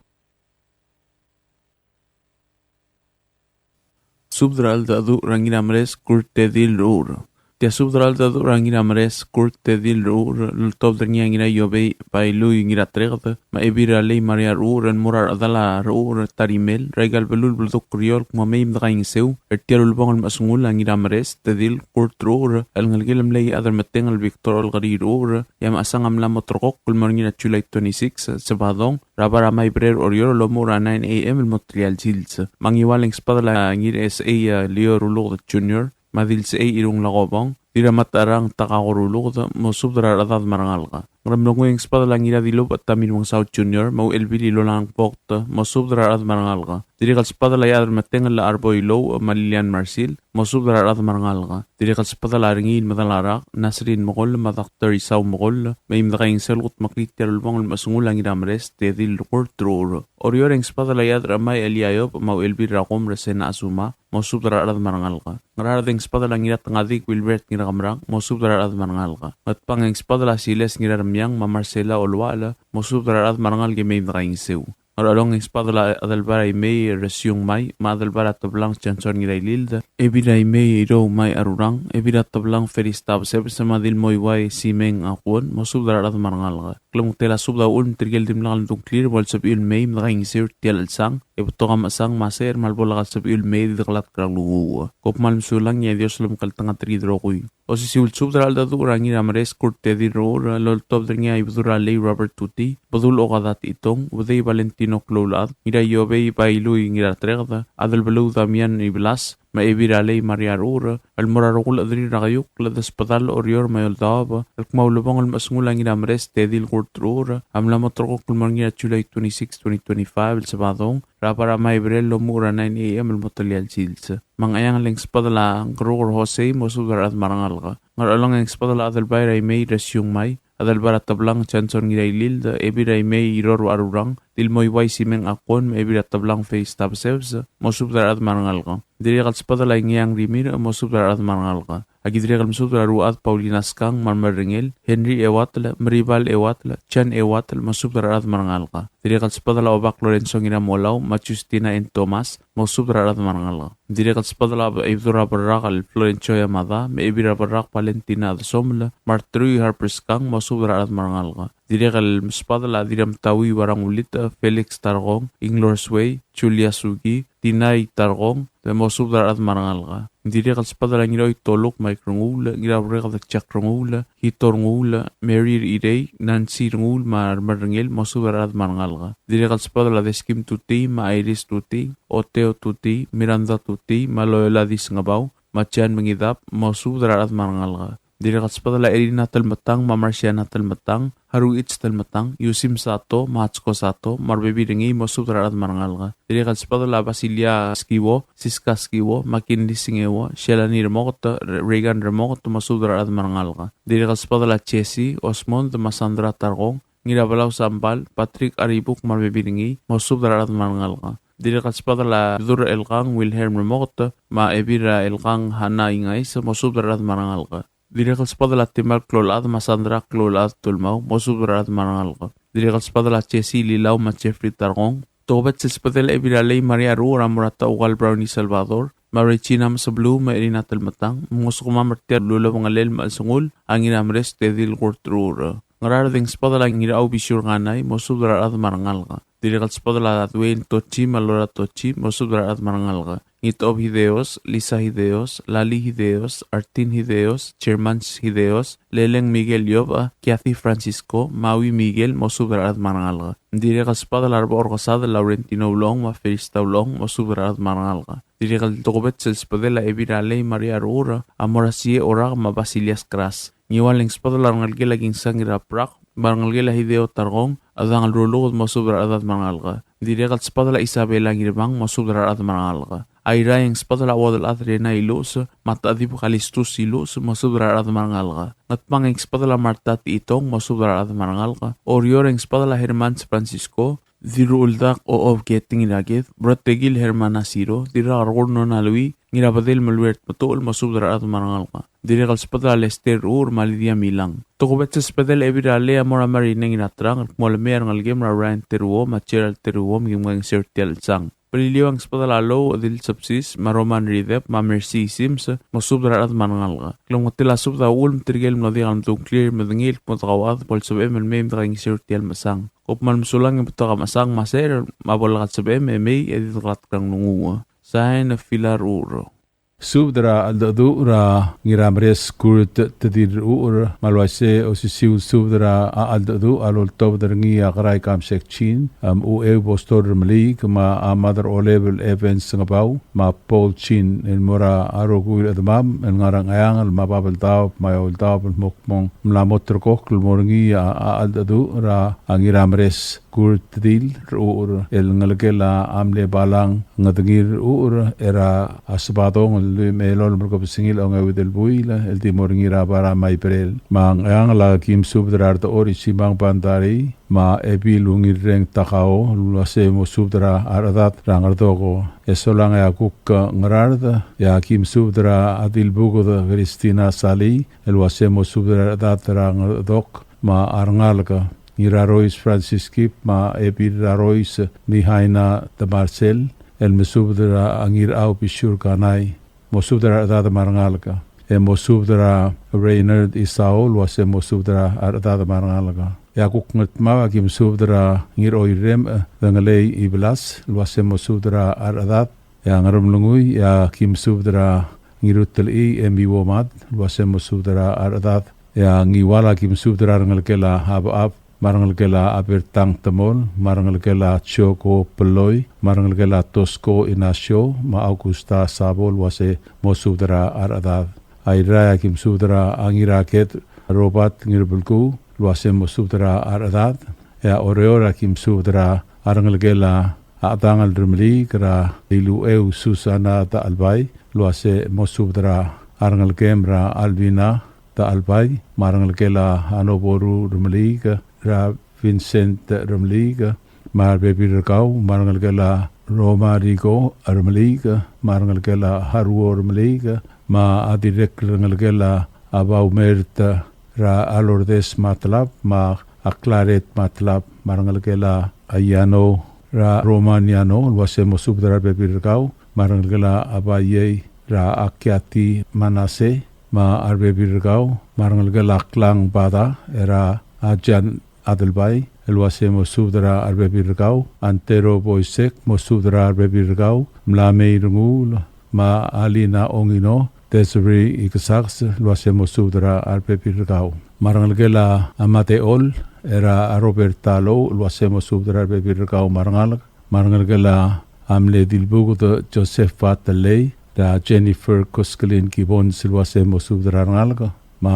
Subed er a cheldecheduch er a Ngirameres Kurt Tedil Rechucher. Tia subed er a cheldecheduch er a Ngirameres Kurt Tedil Rechucher, el oltobed er ngii a Ngiraiobei Bailui Ngiratereked, me a Ebil er a Lei Maria Rechucher, el mo er a rechedal a Rechucher Tarimel, er aika el beluu el beldukl er eou el kmo mei me dekaingeseu er tia el ulebongel el mechesengul a Ngirameres Tedil Kurt Rechucher, el ngelekel a mle Iechad er a Metengel Victor Olkeriil Rechucher, e a mechesang a mla mo ulterekokl el mo er ngii er a July twenty-six, Sebadong, er a bar a Maibrel er Oreor el omuchel er a nine A M el mo er tia el sils. Me a Ngiwal e ng sbedel a Ngirchesechei Leo Ruluked Junior, me a Dilsechei Irung Lakobong, Dirramatarang Takako Ruluked, mosubed er a rechedad me a rengalek. Ngeremlengui e ng sbedel a Ngiradilubech Tommy Remengesau Junior, me a Uchelbil Ilolang Bokt, mosubed er a rechedad me a rengalek. Dirrek el sbedel a Iechad er a Metengel el Arboi Louch, me a Lilian Marsil, mosubed er a rechedad me a rengalek. Dirrek el sbedel a Rengiil Medalarak, Nasrin Mekoll, me a Doctor Isau Mekoll, mei me dekaingeseu el kudmeklii tia el ulebongel el mechesengul a Ngirameres Tedil Kurt Rechucher. Oreor e ng sbedel a Iechad er a Chemai Elia Iyob, me a Uchelbil er a Kom Resena Asuma, mosubed er a rechedad me a rengalek. Ngaraard e ng sbedel a Ngiratngadik Wilbert Ngirakemerang, mosubed er a rechedad me a rengalek. Ngatpang e ng sbedel a Siles Ngiraremiang, me a Marcela Oluachel, mosubed er a rechedad me a rengalek e mei me dekaingeseu. Ngerchelong e ng sbedel a Adelbai er a Imei Resiung Mai, me a Adelbai er a Teblang Johnson Ngirailild, Ebil er a Imei Irou Mai Arurang, Ebil er a Teblang Felista Besebes, me a Dilmoiuai Simeng Akuon, mosubed er a rechedad me a rengalek. Klemengetel a subed a uchul me tirke el dimlak lemdung a ngklir e bo lsebechiu el mei me dekaingeseu er tia el chelsang, e betok a mechesang me a secher me a lebo lak el sebechiu el mei e di dekelatk er a nglunguuch. Kom kmal mesulang, e a Dios lomekngeltengat er kid el rokui. Osisiu el subed er a cheldecheduch er a Ngirameres Kurt Tedil Rechucher, el oltobed er ngii a Ibedul er a Lei Robert Tuti, Bedul Okada Techitong, Ubedei Valentino Kloulechad, Ngiraiobei Bailui Ngiratereked, Adelbeluu Damian Ibelas, me a Ebil er a Lei Maria Rechucher, el mo er a rokui el chederir er a Keiukl, Desbedall, Oreor me a Eouldaob, el kmo a ulebongel el mechesengul a Ngirameres Tedil Kurt Rechucher a mla mo ulterekokl el mo er ngii er a July twenty-six, twenty twenty-five, el Sebadong, er a bar a Maibrel el omuchel er a nine A M el mo er tia el sils. Me a Ngcheangel e ng sbedel a Ngkeruker Jose, mosubed er a rechedad me a rengalek. Ngerchelong e ng sbedel a Adelbai er a Imei Resiung Mai, Adelbai er a Teblang Johnson Ngirailild, Ebil er a Imei Iror Arurang, Dilmoibai Simeng Akon, me a Ebil er a Teblang Feis Tabesebes, mosubed er a rechad me a rengalek. Dirrek el sbedel a Ingeang Rimirch, mosubed er a rechad me a rengalek. A ki dirrek el mesubed er a Ruchad Paulina Skang, me a Merengel, Henry Ewatel, Meribal Ewatel, Chan Ewatel, mosubed er a rechad me a rengalek. Dirrek el sbedel a Obak Lorenzo Ngiramolau, me a Justina N. Thomas, mosubed er a rechad me a rengalek. Dirrek el sbedel a Ibedul er a Berrak el Florencio Yamada, me a Ebil er a Berrak Valentina Desomel, me a Artrui Harper Skang, mosubed er a rechad me a rengalek. Dirrek el sbedel a Dirramtaui Barangulit, Felix Tarkong, Inglor Suei, Julia Suki, Tinai Tarkong, me mosubed er a rechad me a rengalek. Dirrek el sbedel a Ngiroi Toluk Mike Renguul, Ngiraurek Jack Renguul, Hito Renguul, Mary Irei, Nancy Renguul, me a Merengel, mosubed er a rechad me a rengalek. Dirrek el sbedel a Deskim Tuti, me a Iris Tuti, Oteo Tuti, Miranda Tuti, me a Loyola Disngebau, me a Jan Mengidab, mosubed er a rechad me a rengalek. Dirrek el sbedel a Erina Telmetang, me a Marciana Telmetang, Haruich Telmetang, Yusim Sato, me a Hatsko Sato, me a rebebil er ngii, mosubed er a rechad me a rengalek. Dirrek el sbedel a Basilia Skiwo, Siska Skiwo, me a Kinli Singeo, Shelani Remoket, Re-, Reagan Remoket, mosubed er a rechad me a rengalek. Dirrek el sbedel a Jesse, Osmond, me a Sandra Tarkong, Ngirabelau Sambal, Patrick Aribuk, me a rebebil er ngii, mosubed er a rechad me a rengalek. Dirrek el sbedel a Dur Elkang, Wilhelm Remoket, me a Ebil er a Elkang Hana Ingais, mosubed er a rechad me a rengalek. Dirrek el sbedel a Timal Kloulechad, me a Sandra Kloulechad Tulmau, mosubed er a rechad me a rengalek. Dirrek el sbedel a Jesse Lilau, me a Jeffrey Tarkong. Tokubets el sbedel a Ebil er a Lei Maria Ruur, a mo er a Taukal Brownie Salvador, me a Regina Mesebeluu, me a Erina Telmetang, mosukemam er tia el ulebengelel me a chelsengul a Ngirameres Tedil Kurt Ruur. Ngaraard e ng sbedel a Ngirau Bisiur Kanai, mosubed er a rechad me a rengalek. Dirrek el sbedel a Dwayne Tochi, me a Laura Tochi, mosubed er a rechad me a rengalek. Ngitob Hideos, Lisa Hideos, Lali Hideos, Artin Hideos, Germans Hideos, Leleng Miguel Yob, Kathy Francisco, Maui Miguel, mosubed er a rechad me a rengalek. Dirrek el sbedel a Rebechor Kesad, Laurentino Ulong, me a Felista Ulong, mosubed er a rechad me a rengalek. Dirrek el tokubets el sbedel a Ebil er a Lei Maria Ruur, a mo er a Siei Orak, me a Basilias Kras. Ngiwal e ng sbedel a rengelekel a Kingsang Ngiraprak, me a rengelekel a Hideo Tarkong, a Dang el Ruluked, mosubed er a rechedad me a rengalek. Dirrek el sbedel a Isabela Ngirmang, mosubed er a rechad me a rengalek. Airai e ng sbedel a Uodelchad Rena Iluches, me a Techedib Kalistus Iluches, mosubed er a rechad me a rengalek. Ngatpang e ng sbedel a Marta Techitong, mosubed er a rechad me a rengalek. Oreor e ng sbedel a Hermans Francisco, Dirruuldak Ochob Keting Iraked, Brotekil Hermana Siro, Dirrakerkur Nona Lui, Ngirabedel Meluert Metuchel, mosubed er a rechad me a rengalek. Dirrek el sbedel a Lester Ruur me a Lydia Milang. Tokubets el sbedel a Ebil er a Lei a mo er a Marineng Iratrang, el kmo le mei a rengelekem er a Ryan Teruo me a Gerald Teruo, me kim kaingeseu er tia el chelsang. Beliliou e ng sbedel a Lou Odil Sepsis me a Roman Ridep me a Mercy Sims, mosubed er a rechad me a rengalek. Klemengetel a subed a uchul me tirke el mlo diak el mdung a ngklir el medengei el kmo de kauchad bo lsebechem el mei me de kaingeseu er tia el mechesang. Kom kmal mesulang e betok a mechesang me a secher, me a bo lak lsebechem e mei e di dekelatk er a nglunguuch. Sain, Filar Ruur. Subed er a cheldecheduch er a Ngirameres Kurt Tedil Ruur, me a le uaisei e osisiu el subed er a cheldecheduch a loltobed er ngii a Kerai Kamsek Chin, me a Ucheu Bostor Remeliik, me a Mother Olebel Evans Ngebau, me a Paul Chin, el mo er a rokui el chedemam el ngar er a Ngcheangel me a Babeldaob me a Eouldaob el mo kmo ng mla mo ulterekokl el mo er ngii a cheldecheduch er a Ngirameres Kurt Tedil Ruur, el ngelekel a mle Balang Ngedengir Ruur, er a Sebadong el lluich me a elolem el kebesengil a ongeuid el buil, el di mo er ngii er a Bai er a Meiberel. Me a Ngcheangel a ki mesubed er a Rdechor Isimang Bandarii, me a Ebil Ungilreng Takao, el uase mosubed er a rechedad er a Ngerdoko. E solang e a kuk Ngaraard, e a ki mesubed er a Dilbuked Christina Salii, el uase mosubed er a rechedad er a Ngerdok me a rengalek. Ngirarois Francis Kip me a Ebil er a Rois Mihaina de Marcel, el mesubed er a Ngirau Bisiur Kanai, mosubed er a rechedad me a rengalek. E mosubed er a Reynard Isao, el uase mosubed er a rechedad me a rengalek. E a kuk Ngardmau a ki mesubed er a Ngiroirem Dengelei Ibelas, el uase mosubed er a rechedad. E a Ngeremlengui, e a ki mesubed er a Ngirutelchii Emi Womad, el uase mosubed er a rechedad. E a Ngiwal a ki mesubed er a rengelekel a Abab, me a rengelekel a Abertang Temol, me a rengelekel a Joko Peloi, me a rengelekel a Tosko Inasio, me a Augusta Sabo, el uase mosubed er a rechedad. Airai a ki mesubed er a Ngiraked Robert Ngirbelkuu, el uase mosubed er a rechedad. E a Oreor a ki mesubed er a rengelekel a Adangel Remeliik, er a Ilucheu Susana Techelbai, el uase mosubed er a rengelekem er a Alvina Techelbai, me a rengelekel a Noboru Remeliik, er a Vincent Remeliik, me a rebebil er kau, me a rengelekel a Roma Rico Remeliik, me a rengelekel a Haruo Remeliik, me a dirrek el rengelekel a Baumert er a Lourdes Matlab, me a Claret Matlab, me a rengelekel a Iano er a Roman Iano, el uase mo subed er a rebebil er kau, me a rengelekel a Baiei er a Akiati Manase, me a rebebil er kau, me a rengelekel a Klang Bada er a Jan Adelbai, el uase mo subed er a rebebil er kau, Antero Boisek, mo subed er a rebebil er kau, Mlamei Renguul, me a Alina Ongino, Desiree Ikesakes, el uase mo subed er a rebebil er kau. Me a rengelekel a Matechol er a Robert Talou, el uase mo subed er a rebebil er kau me a rengalek. Me a rengelekel a mle Dilbuked Joseph Vatelei, er a Jennifer Koskelin Gibbons, el uase mo subed er a rengalek. Me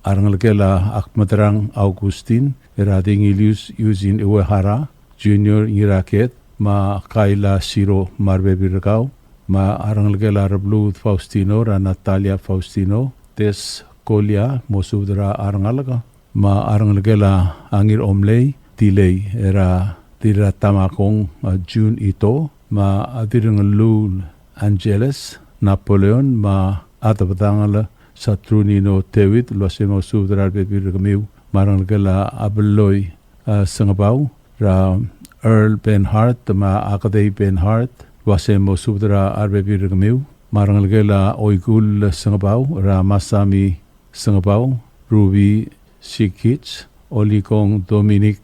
a rengelekel a Akmedrang Augustin, er a Dingilius Eugene Uehara Junior Ngiraked, me a Kaila Siro me a rebebil er kau. Me a rengelekel a Rebluud Faustino, er a Natalia Faustino, Tes Kolia, mo subed er a rengalek. Me a rengelekel a Ngiromlei Tilei, er a Dirratamakong, a, June Ito, me a Dirrengelluul Angeles Napoleon, me a Debedangel Saturnino Tewid, el uase mo subed er a rebebil er kemiu. Me a rengelekel a Belloi, a, Sengebau, er a Earl Benhart, me a Akedei Benhart, el uase mo subed er a rebebil er kemiu. Me a rengelekel a Oikull Sengebau, er a Masami Sengebau, Ruby Sikich, Olikong Dominic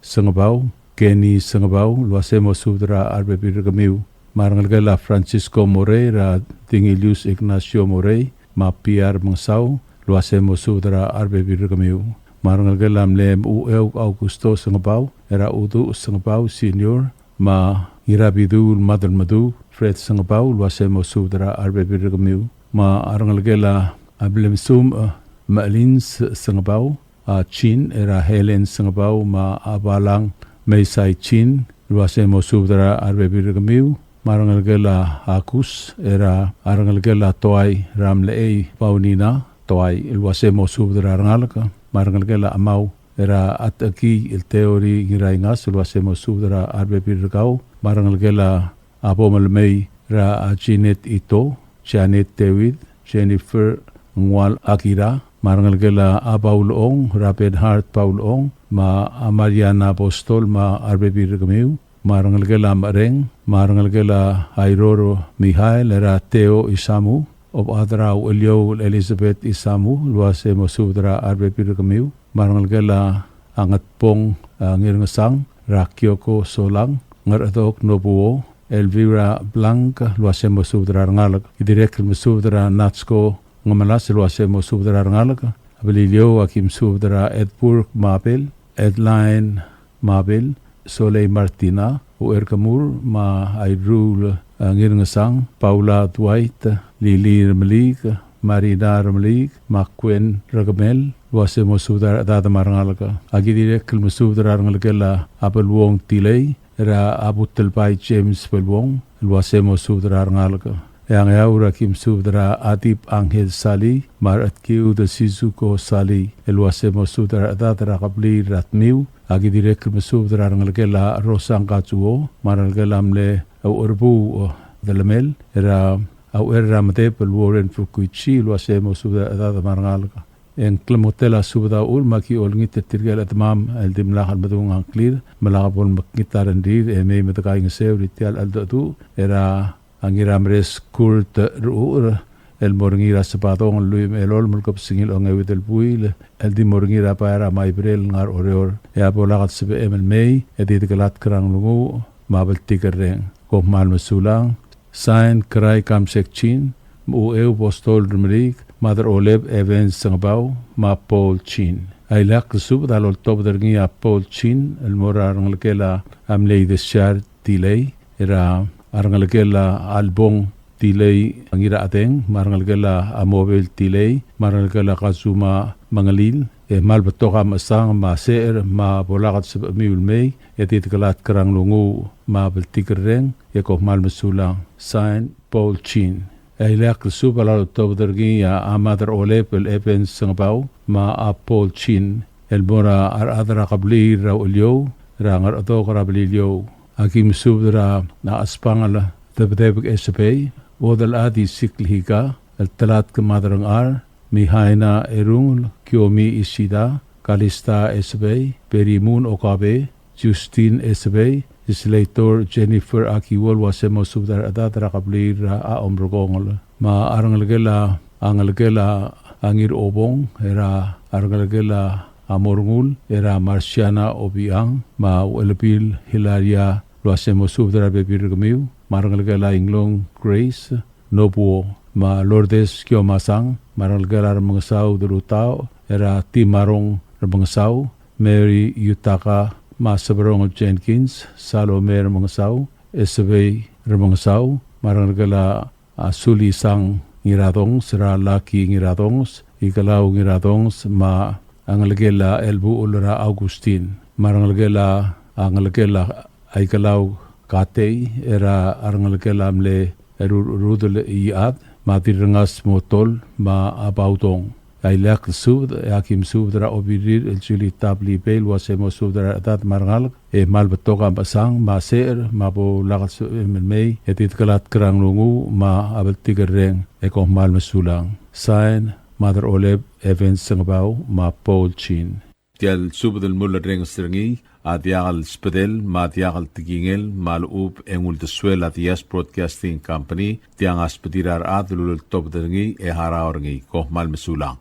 Sengebau, Kenny Sengebau, el uase mo subed er a rebebil er kemiu. Me a rengelekel a Francisco Morei, er a Dingilius Ignacio Morei, me a Piar Mengesau, el uase mo subed er a rebebil er kemiu. Me a rengelekel a mle Ucheu Augusto Sengebau, er a Uduch Sengebau Senior, me a Ngirabiduul Madelmedu Fred Sengebau, el uase mo subed er a rebebil er kemiu. Me a rengelekel a Blemsum, e, Melins Sengebau, a Chin, er a Helen Sengebau, me a Balang Meisai Chin, el uase mo subed er a rebebil er kemiu. Me a rengelekel a Akus, er a rengelekel a Toai, er a Mlechei Paunina Toai, el uase mo subed er a rengalek. Me a rengelekel a Amau, er a Atekii el Teori Ngiraingas, el uase mo subed er a rebebil er kau. Me a rengelekel a Bomelmei, er a Jeanette Ito, Janet David, Jennifer Ngual Akira, me a rengelekel a Paul Ong, er a Bernhard Paul Ong, me a Mariana Apostol, me a rebebil er kemiu, me a rengelekel a Mereng, me a rengelekel a Airoro Mihael, er a Theo Isamu, Obak er a Ucheliou Elizabeth Isamu, el uase mo subed er a rebebil er kemiu, me a rengelekel a Ngetbong, a, Ngirngesang, er a Kioko Solang, Ngerchedok Nobuo, Elvira Blanc, el uase mo subed er a rengalek. Ki dirrek el mo subed er a Natsko Ngemelas, el uase mo subed er a rengalek. A Beliliou a ki mo subed er a Edburg Mabel, Edline Mabel, Solei Martina, Uerkemur, me a Irul, a, Ngirngesang, Paula Dwight, Lili Remeliik, Marina Remeliik, me a Kuen Rekemel, el uase mo subed er a rechedad me a rengalek. A ki dirrek el mo subed er a rengelekel a Beluong Tilei, er a Butelbai James Beluong, el uase mo subed er a rengalek. E a Ngeaur a ki mo subed er a Adip Angel Sali, me a Rechedkiud Sizuko Sali, el uase mo subed er a rechedad er a kebliil er a Tmiu. A ki dirrek el mo subed er a rengelekel a Rosang Katsuo, me a rengelekel a mle Ucherbuuch Delemel, er a Ucher er a Medeb el Warren Fukuichi, el uase mo subed er a rechedad me a rengalek. E ng klemengetel a subed a uchul me a ki olengit er tirke el chedemam el dimlak el medung a ngklir, me lak bo lemekngit a rengrir e mei me dekaingeseu er tia el cheldecheduch er a Ngirameres Kurt Rechucher el mo er ngii er a Sebadong el lluich me a elolem el kebesengil a ongeuid el buil el di mo er ngii er a bai er a Maibrel el ngar er a Oreor. E a bo lak el sebechem el mei e di dekelatk er a nglunguuch me a bltikerreng. Kom kmal mesulang. Sain, Kerai Kamsek Chin, me a Ucheu Postol Remeriik, me a Deroleb Evans Sengebau, me a Paul Chin. A ileakl el subed a loltobed er ngii a Paul Chin el mo er a rengelekel a mle Idesiar Tilei, er a rengelekel a Albong Tilei Ngirachedeng, me a rengelekel a Mobel Tilei, me a rengelekel a Kazuma Mengelil, e kmal betok a mechesang me a secher me a bo lak el sebechemiu el mei, e di dekelatk er a nglunguuch me a bltikerreng, e kom kmal mesulang. Sain, Paul Chin. E a ileakl el subed a loltobed er ngii a Mad er a Oleb el Evans Sengebau, me a Paul Chin, el mo er a rechad er a kebliil er a Ucheliou, er a Ngerchedok er a Beliliou. Aki mesubed er a Chesbangel Debedebek Esebei, Uodelchad Isikl Hika, el Telatk Maderengchar, Mihaina Erungel, Kiomi Isida, Kalista Esebei, Berimun Okabe, Justin Esebei, Slater Jennifer Akiwo el uase mo subed er a rechedad er a kebliil er a Omrekongel. Me a rengelekel a, a ngelekel a Ngirobong, er a rengelekel a Morngul, er a Marciana Obiang, me a Uelebil Hilaria el uase mo subed er a rebebil er kemiu, me a rengelekel a Inglong Grace, Nobuo, me a Lourdes Kiomasang, me a rengelekel a Remengesau Delutau, er a Timarong Remengesau, Mary Yutaka, me a Seberong Jenkins, Salome Remengesau, Esebei Remengesau, me a rengelekel a, a Sulisang Ngiradongs, er a Lucky Ngiradongs, Ikelau Ngiradongs, me a ngelekel a Elbuchel er a Augustin, me a rengelekel a, a ngelekel a Aikelau Katei, er a rengelekel a mle Rur-, Rudel Iad, me a Dirrengas Motol, me a Baudong. A ileakl el subed, e aki mesubed er a Obirir el Julie Tablibei el uase mo subed er a rechedad me a rengalek, e kmal betok a mechesang, me a secher, me a bo lak el subed el mei, e di dekelatk er a nglunguuch, me a bltikerreng, e kom kmal mesulang. Sign, Mother Oleb, Evans Sengebau, me a Paul Chin. Tia el subed el mulerrenges er ngii a diak el sbedel me a diak el tekingel me a lechub e ng uldesuel a Diaz Broadcasting Company, tiang a sbedir a rechad el uleltobed er ngii e harau er ngii. Kom kmal mesulang.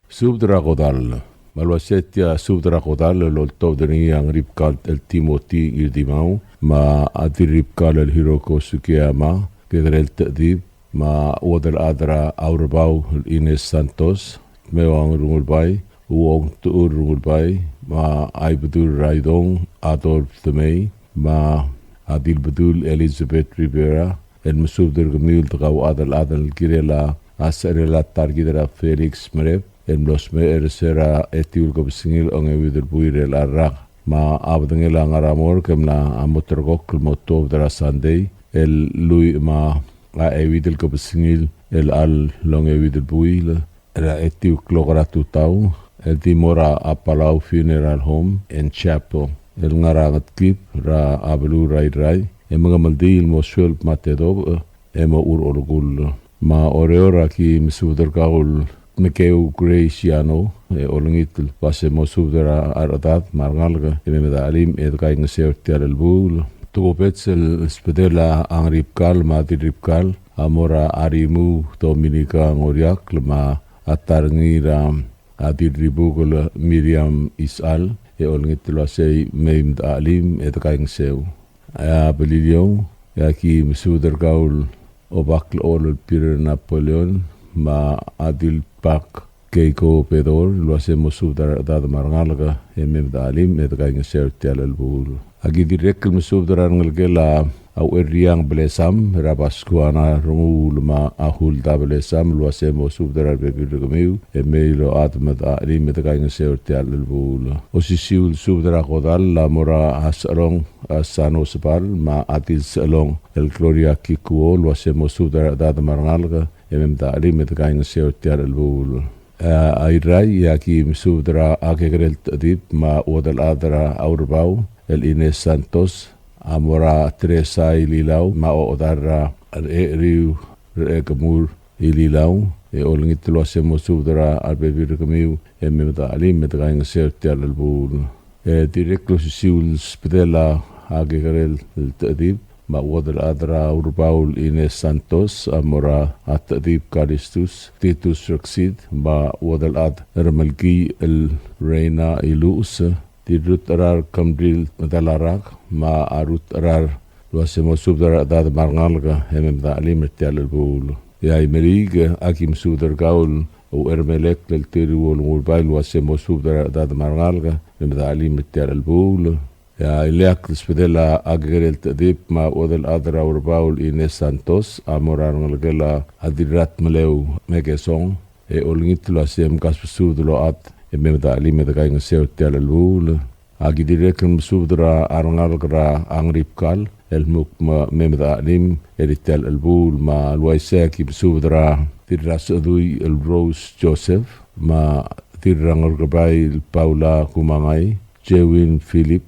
Subed er a kodall. Me a le uaisei tia subed er a kodall el oltobed er ngii a Ngeribkal el Timothy Ngirtimau, me a Dirribkal el Hiroko Sugiyama, Kekerel Techedib, me a Uodelchad er a Aurebau el Ines Santos, Meuang Rungulbai, Uong Tuur Rungulbai, me a Ibedul er a Idong Adolf Temei, me a Dilbedul Elizabeth Rivera, el mesubed er kemiu el dekauchad el chad el kirel a secherel a ta er kid er a Felix Merep, el mlo smecher er se er a etiu el kebesengil a ongeuid el buil er a rak. Me a bedengel a ngar er a morgue e mla mo ulterekokl el mo tuobed er a Sunday, el lluich me a euid el kebesengil el chelecha el ongeuid el buil, er a etiu el klok er a tutau, el di mo er a Palau Funeral Home and Chapel, el ngar er a Ngetkib er a beluu er a Irrai, e mengemeldiil el mo sueleb me a tedobech, e mo er a olekull. Me a Oreor a ki mesubed er kau el Mekeu Graciano, e olengit el uase mo subed er a rechedad me a rengalek e mei me de chelim e de kaingeseu er tia el chelebuul. Tokubets el sbedel a Ngeribkal me a Dirribkal a mo er a Arimu Dominica Ngoriakl me a ta er ngii er a Dirribukel Miriam Isechal, e olengit el uasei mei me de chelim e de kaingeseu. A Beliliou, e a ki mesubed er kau el Obak el Olel Peter Napoleon, me a Dilbak Keiko Bedor, el uase mo subed er a rechedad me a rengalek e mei me de chelim e de kaingeseu er tia el chelebuul. A ki dirrek el mesubed er a rengelekel a Ucherriang Belesam, er a Baskuana Renguul me a Hulda Belesam, el uase mo subed er a rebebil er kemiu e mei el ochad me de chelim e de kaingeseu er tia el chelebuul. Osisiu el subed er a kodall a mo er a Sechelong a Sano Sebal, me a Dilsechelong el Gloria Kikuo, el uase mo subed er a rechedad me a rengalek e mei me de chelim e de kaingeseu er tia el chelebuul. A Irrai, e a ki mesubed er a Kekerel Techedib me a Uodelchad er a Aurebau el Ines Santos, a mo er a Teresa Ililau me a ochedal er a Recheriu Rechekemur Ililau, e olengit el uase mo subed er a rebebil er kemiu e mei me de chelim e de kaingeseu er tia el chelebuul. E dirrek el osisiu el sbedel a Kekerel Techedib me a Uodelchad er a Aurebau el Ines Santos a mo er a Techedib Kalistus Titus Reksid me a Uodelchad er a Melkii el Reina Iluches, Dirrutecherar Kemril Medalarak me a Rutecherar el uase mo subed er a rechedad me a rengalek e mei me de chelim er tia el chelebuul. E a Imeliik, a ki mesubed er kau el Uchermelek el Teriu Olengulbai el uase mo subed er a rechedad me a rengalek e mei me de chelim er tia el chelebuul. E a ileakl el sbedel a Kekerel Techedib me a Uodelchad er a Aurebau el Ines Santos a mo er a rengelekel a Dirratmeleu Mekesong, e olengit el uase mkasbesubed el ochad e mei me de chelim e de kaingeseu er tia el chelebuul. A ki dirrek el mesubed er a rengalek er a Ngeribkal el kmo mei me de chelim er tia el chelebuul. Me a le uaisei a ki mesubed er a Dirrasechedui el Rose Joseph me a Dirrangerkebai el Paula Kumangai, Jewin Philip,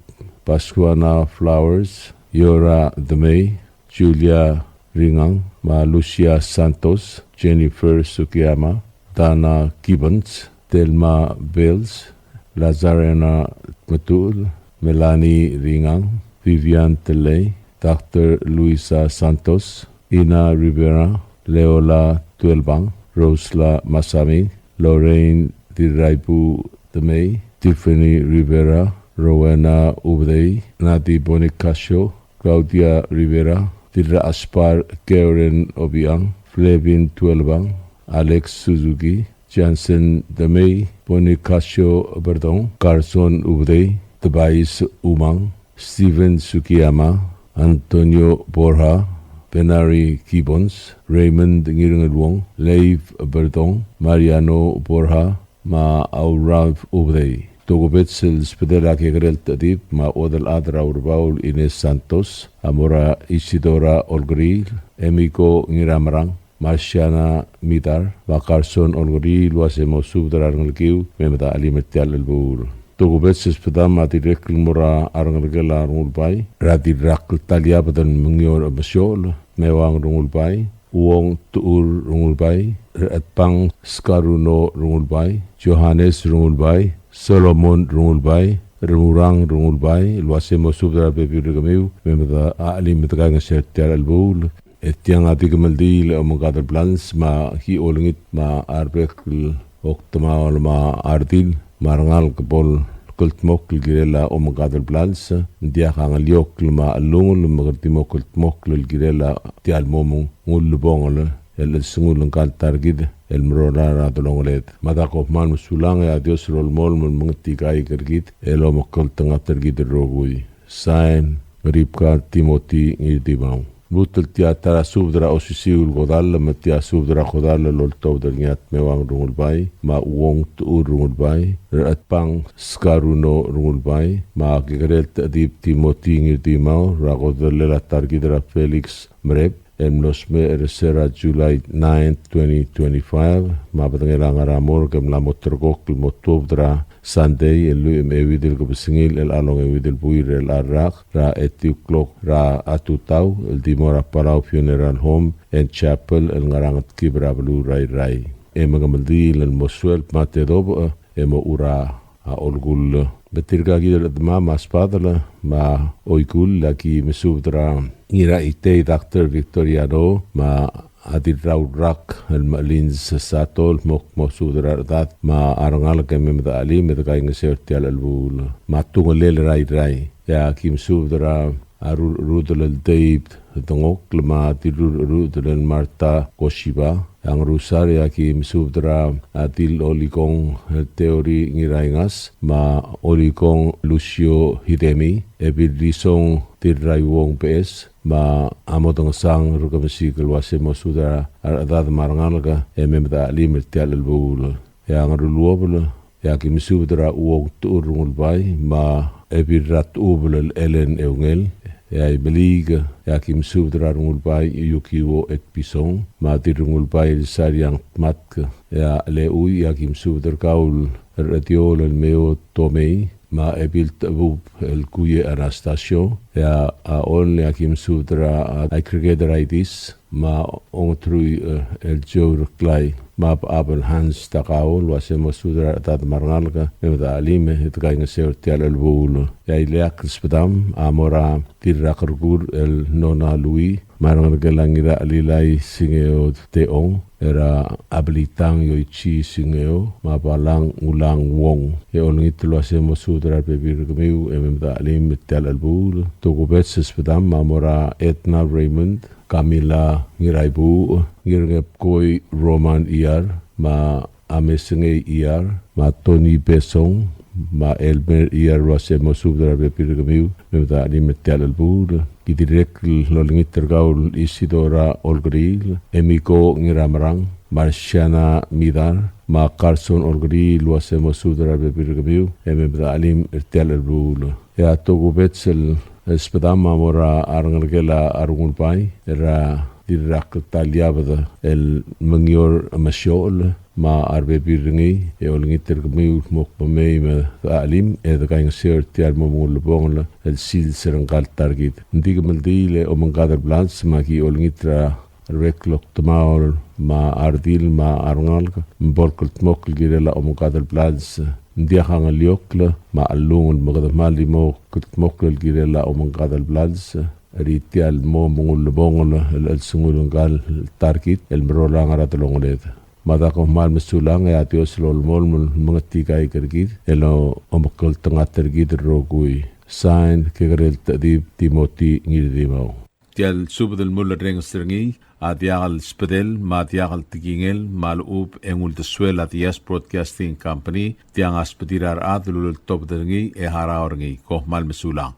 Pascuana Flowers, Yora Demei, Julia Ringang, me a Lucia Santos, Jennifer Sugiyama, Dana Gibbons, Thelma Bells, Lazarena Tmetuchl, Melanie Ringang, Vivian Telei, Doctor Luisa Santos, Ina Rivera, Leola Tuelbang, Rosla Masami, Lorraine Dirraibu Demei, Tiffany Rivera, Rowena Ubedei, Nati Bonifacio, Claudia Rivera, Dirraspar Karen Obiang, Flavin Tuelbang, Alex Suzuki, Johnson Demei, Bonifacio Berdong, Carson Ubedei, Tobias Umang, Steven Sugiyama, Antonio Borja, Benari Gibbons, Raymond Ngirengeluong, Leif Berdong, Mariano Borja, me a Ralph Ubedei. Tokubets el sbedel a kekerel Techedib me a Odel Adra Urbau el Ines Santos, a mo er a Isidora Olkeriil, Emiko Ngiramerang, Marciana Midar, me a Carson Olkeriil el uase mo subed er a rengelekiu me mdak el chim er tia el chelebuul. Tokubets el sbedam a dirrek el mo er a rengelekel a Rengulbai, er a Dirrakl Taliabed el Mengior Mesiochel, Meuang Rengulbai, Uong Tuur Rengulbai, Rechetbang Skaruno Rengulbai, Johannes Rengulbai, Solomon Rengulbai, Remurang Rengulbai, el uase mo subed er a rebebil er kemiu me mdak el chim e dekaingeseu er tia el chelebuul. E tiang a di kemeldiil e omengkad el blals me aki olengit me a rebek el okdemaol me a redil me a rengalek bo el kldmokl el kirel a omengkad el blals, ng diak a ngeliokl me a chelungel me kede di mo kldmokl el kirel a tia el mo meng ulebongel el chelsengul ngka el ta er kid el merolar a delongeled. Me a da kom kmal mesulang e a Dios a lolemolem el mengetikaik er kid el omekngeltengat er kid el rokui. Sain, Ribka Timothy Ngirdimau. Lmuut el tia ta er a subed er a osisiu el kodall me tia subed er a kodall el oltobed er ngii a Meuang Rengulbai, me a Uong Tuur Rengulbai, Rechetbang Skaruno Rengulbai, me a kekerel Techedib Timothy Ngirdimau, er a kodellel a ta er kid er a Felix Merep, el mlo smecher er se er a July ninth, twenty twenty-five, me a bedengel a ngar er a morgue e mla mo ulterekokl el mo tuobed er a Sunday, el lluich me a euid el kebesengil, el ongeua el buil er a rak, er a eight o'clock er a tutau, el di mo er a Palau Funeral Home and Chapel, el ngar er a Ngetkib er a beluu er a Irrai. E me kemeldiil el mo suelb me a tedobech, e mo er a a olkull. Betir ka kid el chedemam a sbadel me a oikull a ki mesubed er a Ngiraitei Doctor Victoriano me a Dirraurak el Melins Sato el mo, mo subed er a rechedad me a rengalek e me mdak el chim e dekaingeseu er tia el chelebuul. Me a Tungelel er a Irrai. E a ki mesubed er a a Rurcherudel el Dave Dengokl me a Dirrurcherudel el Martha Koshiba. A Ngerusar e a ki mesubed er a Dil Olikong el Theory Ngiraingas, me a Olikong Lucio Hidemi, Ebil Risong Dirraiuong Beches, me a Modengesang Rekemesik el uase mo subed er a rechedad me a rengalek e me mdak el chim er tia el chelebuul. E a Ngeruluobel, e a ki mesubed er a Uong Tuur Rengulbai, me a Ebil er a Tuobel el Ellen Eungel, e a Imeliik, e a ki mesubed er a Rengulbai Yukiwo Etpison, me a Dirrengulbai el Sariang Tmatk, e a Leui, e a ki mesubed er kau el Rediol el Meo Tomei, me a Ebil Tebub el Kuie Anastasio, e a, a Ol, e a ki mesubed er a, a Ikreked er a Idis, me a Ongetrui, e, el Joe Reklai, me a Abel Hans Takao, el uase mo subed er a rechedad me a rengalek, e me mdak el chim e dekaingeseu er tia el chelebuul. E a ileakl el sbedam a mo er a Dirrakerkur el Nona Lui, me a rengelekel a Ngirachelilai Singeo Teong, er a Abelitang Yoichi Singeo, me a Balang Ulang Wong. E olengit el uase mo subed er a rebebil er kemiu, e me mdak el chim er tia el chelebuul. Tokubets el sbedam a mo er a Edna Raymond, Camila Ngiraibuuch, Ngirngepkoi Roman Iyar, me a Mesengei Iyar, me a Tony Besong, me a Elmer Iyar el uase mo subed er a rebebil er kemiu, me mdak el chim er tia el chelebuul. Ki dirrek el olengit er kau el Isidora Olkeriil, Emiko Ngiramerang, Marciana Midar, me a Carson Olkeriil el uase mo subed er a rebebil er kemiu, e me mdak el chim er tia el chelebuul. E a tokubets el sbedam a mo er a rengelekel a Rengulbai, er a dirrek el ta el iabed el mengior me a siochel me a rebebil er ngii, e olengit er kemiu el kmo kbo mei me de chelim e de kaingeseu er tia el mo mengulebongel el sils er ngka el ta er kid. Ng di kemeldiil e omengkad el blals me aki olengit er a rebek el okdemaol me a redil me a rengalek me bo el kldmokl el kirel a omengkad el blals. Ng diak a ngeliokl me a chelungel me kede kmal di mo kldmokl el kirel a omengkad el blals er tia el mo mengulebongel el chelsengul ngka el ta er kid el merolang er a delongeled. Me a da kom kmal mesulang e a Dios el olemolem el mengetikaik er kid el omekngeltengat er kid el rokui. Sign, Kekerel Techedib Timothy Ngirdimau. Tia el subed el mulerrenges er ngii a diak el subedel me a diak el tekingel me a lechub e ng uldesuel a Diaz Broadcasting Company, tiang a subedir a rechad el uleltobed er ngii e harau er ngii. Kom kmal mesulang.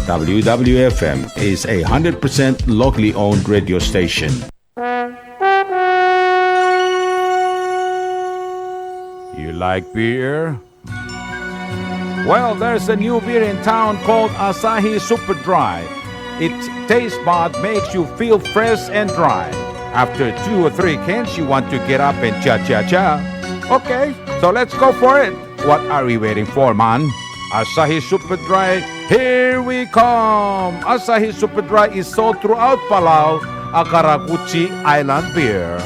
W W F M is a hundred percent locally owned radio station. You like beer? Well, there's a new beer in town called Asahi Super Dry. Its taste bud makes you feel fresh and dry. After two or three cans, you want to get up and cha-cha-cha. Okay, so let's go for it. What are we waiting for, man? Asahi Super Dry, here we come! Asahi Super Dry is sold throughout Palau, a karakuchi island beer.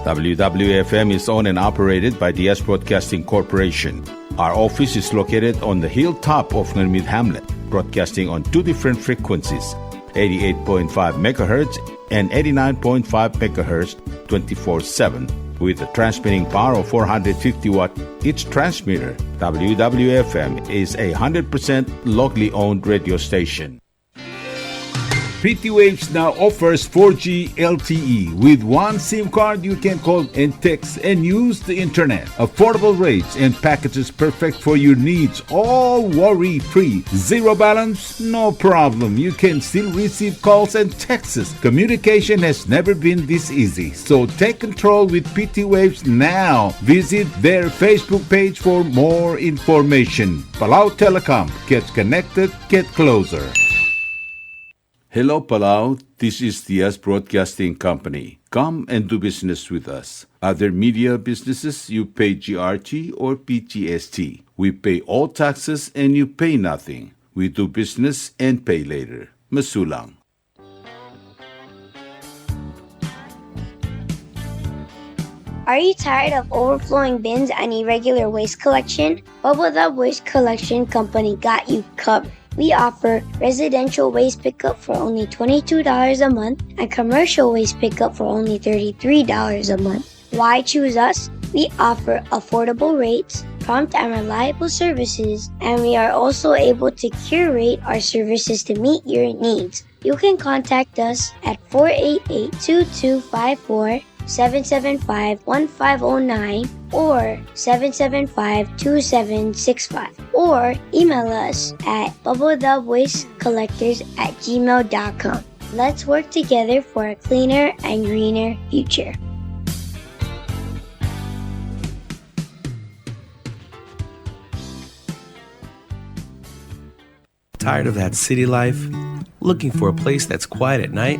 W W F M is owned and operated by Diaz Broadcasting Corporation. Our office is located on the hilltop of Ngermid Hamlet, broadcasting on two different frequencies, eighty-eight point five megahertz and eighty-nine point five megahertz, twenty-four seven, with a transmitting power of four hundred fifty watt each transmitter. W W F M is a hundred percent locally owned radio station. P T Waves now offers four G L T E. With one SIM card, you can call and text and use the internet. Affordable rates and packages perfect for your needs, all worry-free. Zero balance? No problem. You can still receive calls and texts. Communication has never been this easy. So take control with P T Waves now. Visit their Facebook page for more information. Palau Telecom. Get connected. Get closer. Hello, Palau. This is Diaz Broadcasting Company. Come and do business with us. Other media businesses, you pay G R T or P G S T. We pay all taxes and you pay nothing. We do business and pay later. Mesulang. Are you tired of overflowing bins and irregular waste collection? Bubble Dub Waste Collection Company got you covered. We offer residential waste pickup for only twenty-two dollars a month and commercial waste pickup for only thirty-three dollars a month. Why choose us? We offer affordable rates, prompt and reliable services, and we are also able to curate our services to meet your needs. You can contact us at four eight eight, two two five four, seven seven five, one five oh nine or seven seven five, two seven six five, or email us at bubble dub waste collectors at gmail dot com. Let's work together for a cleaner and greener future. Tired of that city life? Looking for a place that's quiet at night?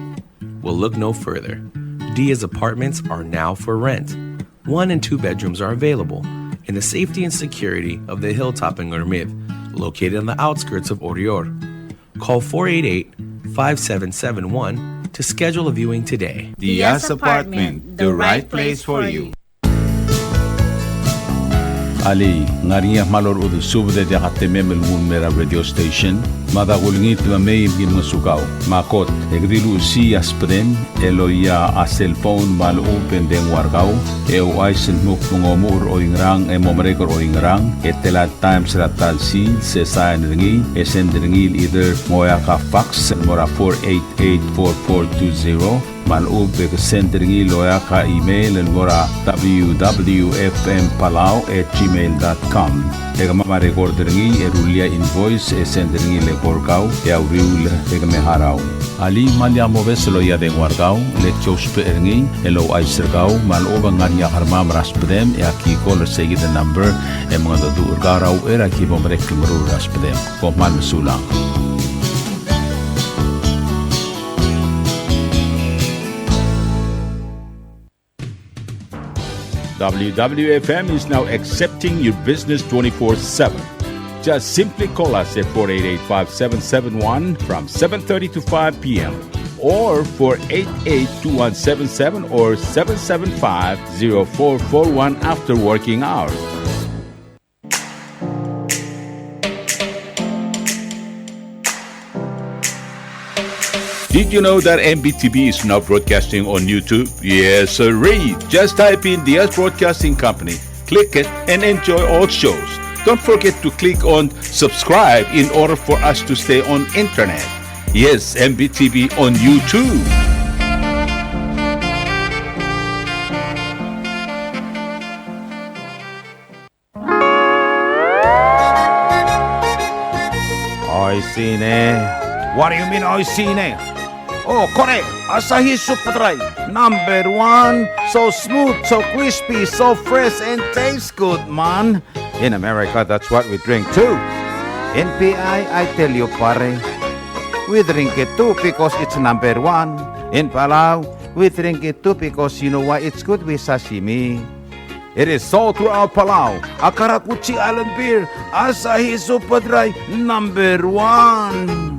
Well, look no further. Diaz Apartments are now for rent. One and two bedrooms are available in the safety and security of the hilltop in Ngermid, located on the outskirts of Oreor. Call four eight eight, five seven seven one to schedule a viewing today. Diaz Apartment, the right place for you. Alii, ng ngar er ngii a kmal orechudel subed e diak a temem el nguu el mei er a radio station? Me a da kulengit me mei me ki ngosukau. Me a kot, e ke di luchesii a subedem el oia a cellphone me a lechub e ng dengua er kau, e ouchais el dmu kmo ng omuchel er oingerang e mo merek er oingerang, e tela el times er a ta el sils, e sain er ngii, e send er ngii el either ng oeak a fax el mo er a four eight eight four four two zero, Me a lechub e ke send er ngii el oeak a email el mo er a W W F M Palau at gmail dot com. E kemam a record er ngii e rullii a invoice e send er ngii el eko er kau e a uriul e ke me harau. Alii, me lak mobes el loia a dengua er kau, le ki ousbech er ngii el ouchais er kau me a lechub e ng ngar er ngii a kermam er a sbedem e aki call er seikid el number e mengedecheduch er kau er a uchei er a ki bo merek el meruul er a sbedem. Kom kmal mesulang. W W F M is now accepting your business twenty-four seven. Just simply call us at four eight eight, five seven seven one from seven thirty to five p m or four eight eight, two one seven seven or seven seven five, zero four four one after working hours. Did you know that M B T V is now broadcasting on YouTube? Yes, sirree. Just type in Diaz Broadcasting Company, click it, and enjoy all shows. Don't forget to click on subscribe in order for us to stay on internet. Yes, M B T V on YouTube. Oishii ne. What do you mean, oishii ne? Oh, kore, Asahi Super Dry, number one. So smooth, so crispy, so fresh, and tastes good, man. In America, that's what we drink too. In P I, I tell you, pare, we drink it too because it's number one. In Palau, we drink it too because you know why? It's good with sashimi. It is sold throughout Palau. A karakuchi island beer, Asahi Super Dry, number one.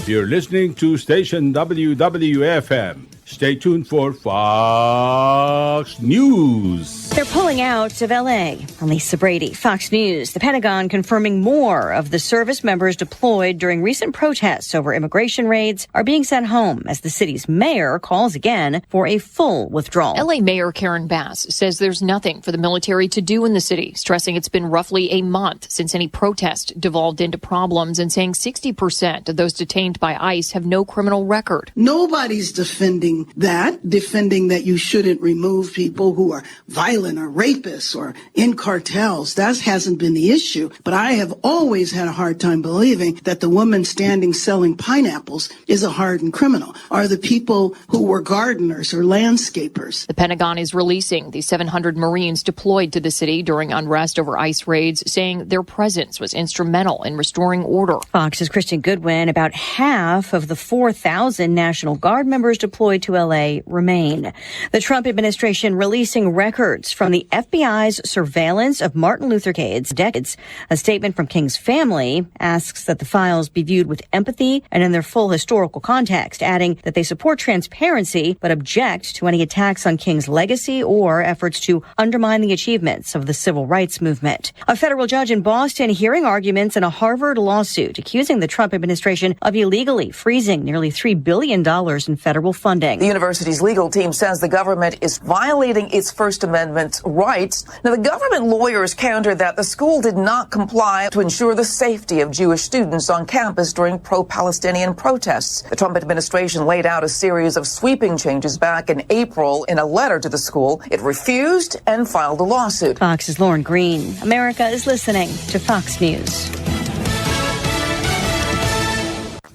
You're listening to station W W F M. Stay tuned for Fox News. They're pulling out of L A. I'm Lisa Brady, Fox News. The Pentagon confirming more of the service members deployed during recent protests over immigration raids are being sent home as the city's mayor calls again for a full withdrawal. L A Mayor Karen Bass says there's nothing for the military to do in the city, stressing it's been roughly a month since any protest devolved into problems and saying sixty percent of those detained by ICE have no criminal record. Nobody's defending that, defending that you shouldn't remove people who are violent or rapists or in cartels. That hasn't been the issue. But I have always had a hard time believing that the woman standing selling pineapples is a hardened criminal, or the people who were gardeners or landscapers. The Pentagon is releasing the seven hundred Marines deployed to the city during unrest over ICE raids, saying their presence was instrumental in restoring order. Fox's Kristen Goodwin. About half of the four thousand National Guard members deployed to L A remain. The Trump administration releasing records from the F B I's surveillance of Martin Luther King's decades. A statement from King's family asks that the files be viewed with empathy and in their full historical context, adding that they support transparency but object to any attacks on King's legacy or efforts to undermine the achievements of the civil rights movement. A federal judge in Boston hearing arguments in a Harvard lawsuit accusing the Trump administration of illegally freezing nearly three billion dollars in federal funding. The university's legal team says the government is violating its First Amendment rights. Now, the government lawyers counter that the school did not comply to ensure the safety of Jewish students on campus during pro-Palestinian protests. The Trump administration laid out a series of sweeping changes back in April in a letter to the school. It refused and filed a lawsuit. Fox's Lauren Green. America is listening to Fox News.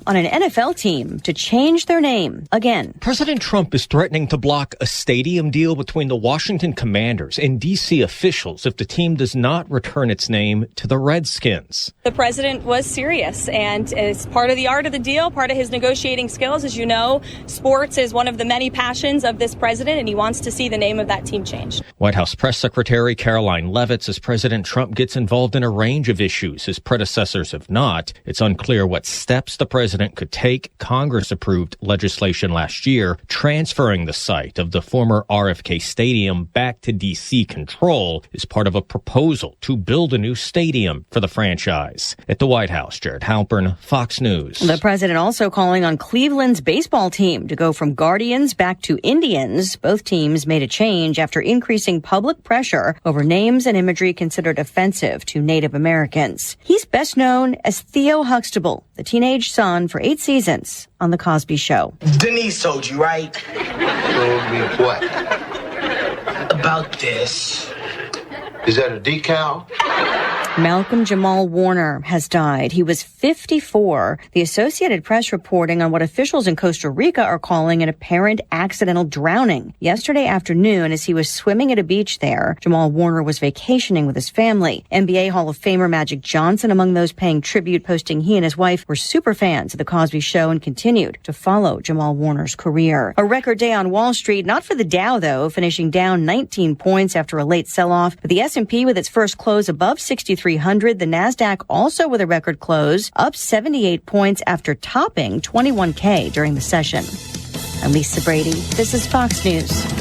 On an N F L team to change their name again. President Trump is threatening to block a stadium deal between the Washington Commanders and D C officials if the team does not return its name to the Redskins. The president was serious, and it's part of the art of the deal, part of his negotiating skills. As you know, sports is one of the many passions of this president, and he wants to see the name of that team changed. White House Press Secretary Karoline Leavitt says President Trump gets involved in a range of issues his predecessors have not. It's unclear what steps the president president could take. Congress approved legislation last year transferring the site of the former R F K Stadium back to D C control as part of a proposal to build a new stadium for the franchise. At the White House, Jared Halpern, Fox News. The president also calling on Cleveland's baseball team to go from Guardians back to Indians. Both teams made a change after increasing public pressure over names and imagery considered offensive to Native Americans. He's best known as Theo Huxtable, the teenage son for eight seasons on The Cosby Show. Denise told you, right? Told me what? About this. Is that a decal? Malcolm Jamal Warner has died. He was fifty-four. The Associated Press reporting on what officials in Costa Rica are calling an apparent accidental drowning. Yesterday afternoon, as he was swimming at a beach there, Jamal Warner was vacationing with his family. N B A Hall of Famer Magic Johnson among those paying tribute, posting he and his wife were super fans of The Cosby Show and continued to follow Jamal Warner's career. A record day on Wall Street, not for the Dow, though, finishing down nineteen points after a late sell-off. But the S and P with its first close above sixty-three hundred. The Nasdaq also with a record close, up seventy-eight points after topping twenty-one K during the session. I'm Lisa Brady. This is Fox News.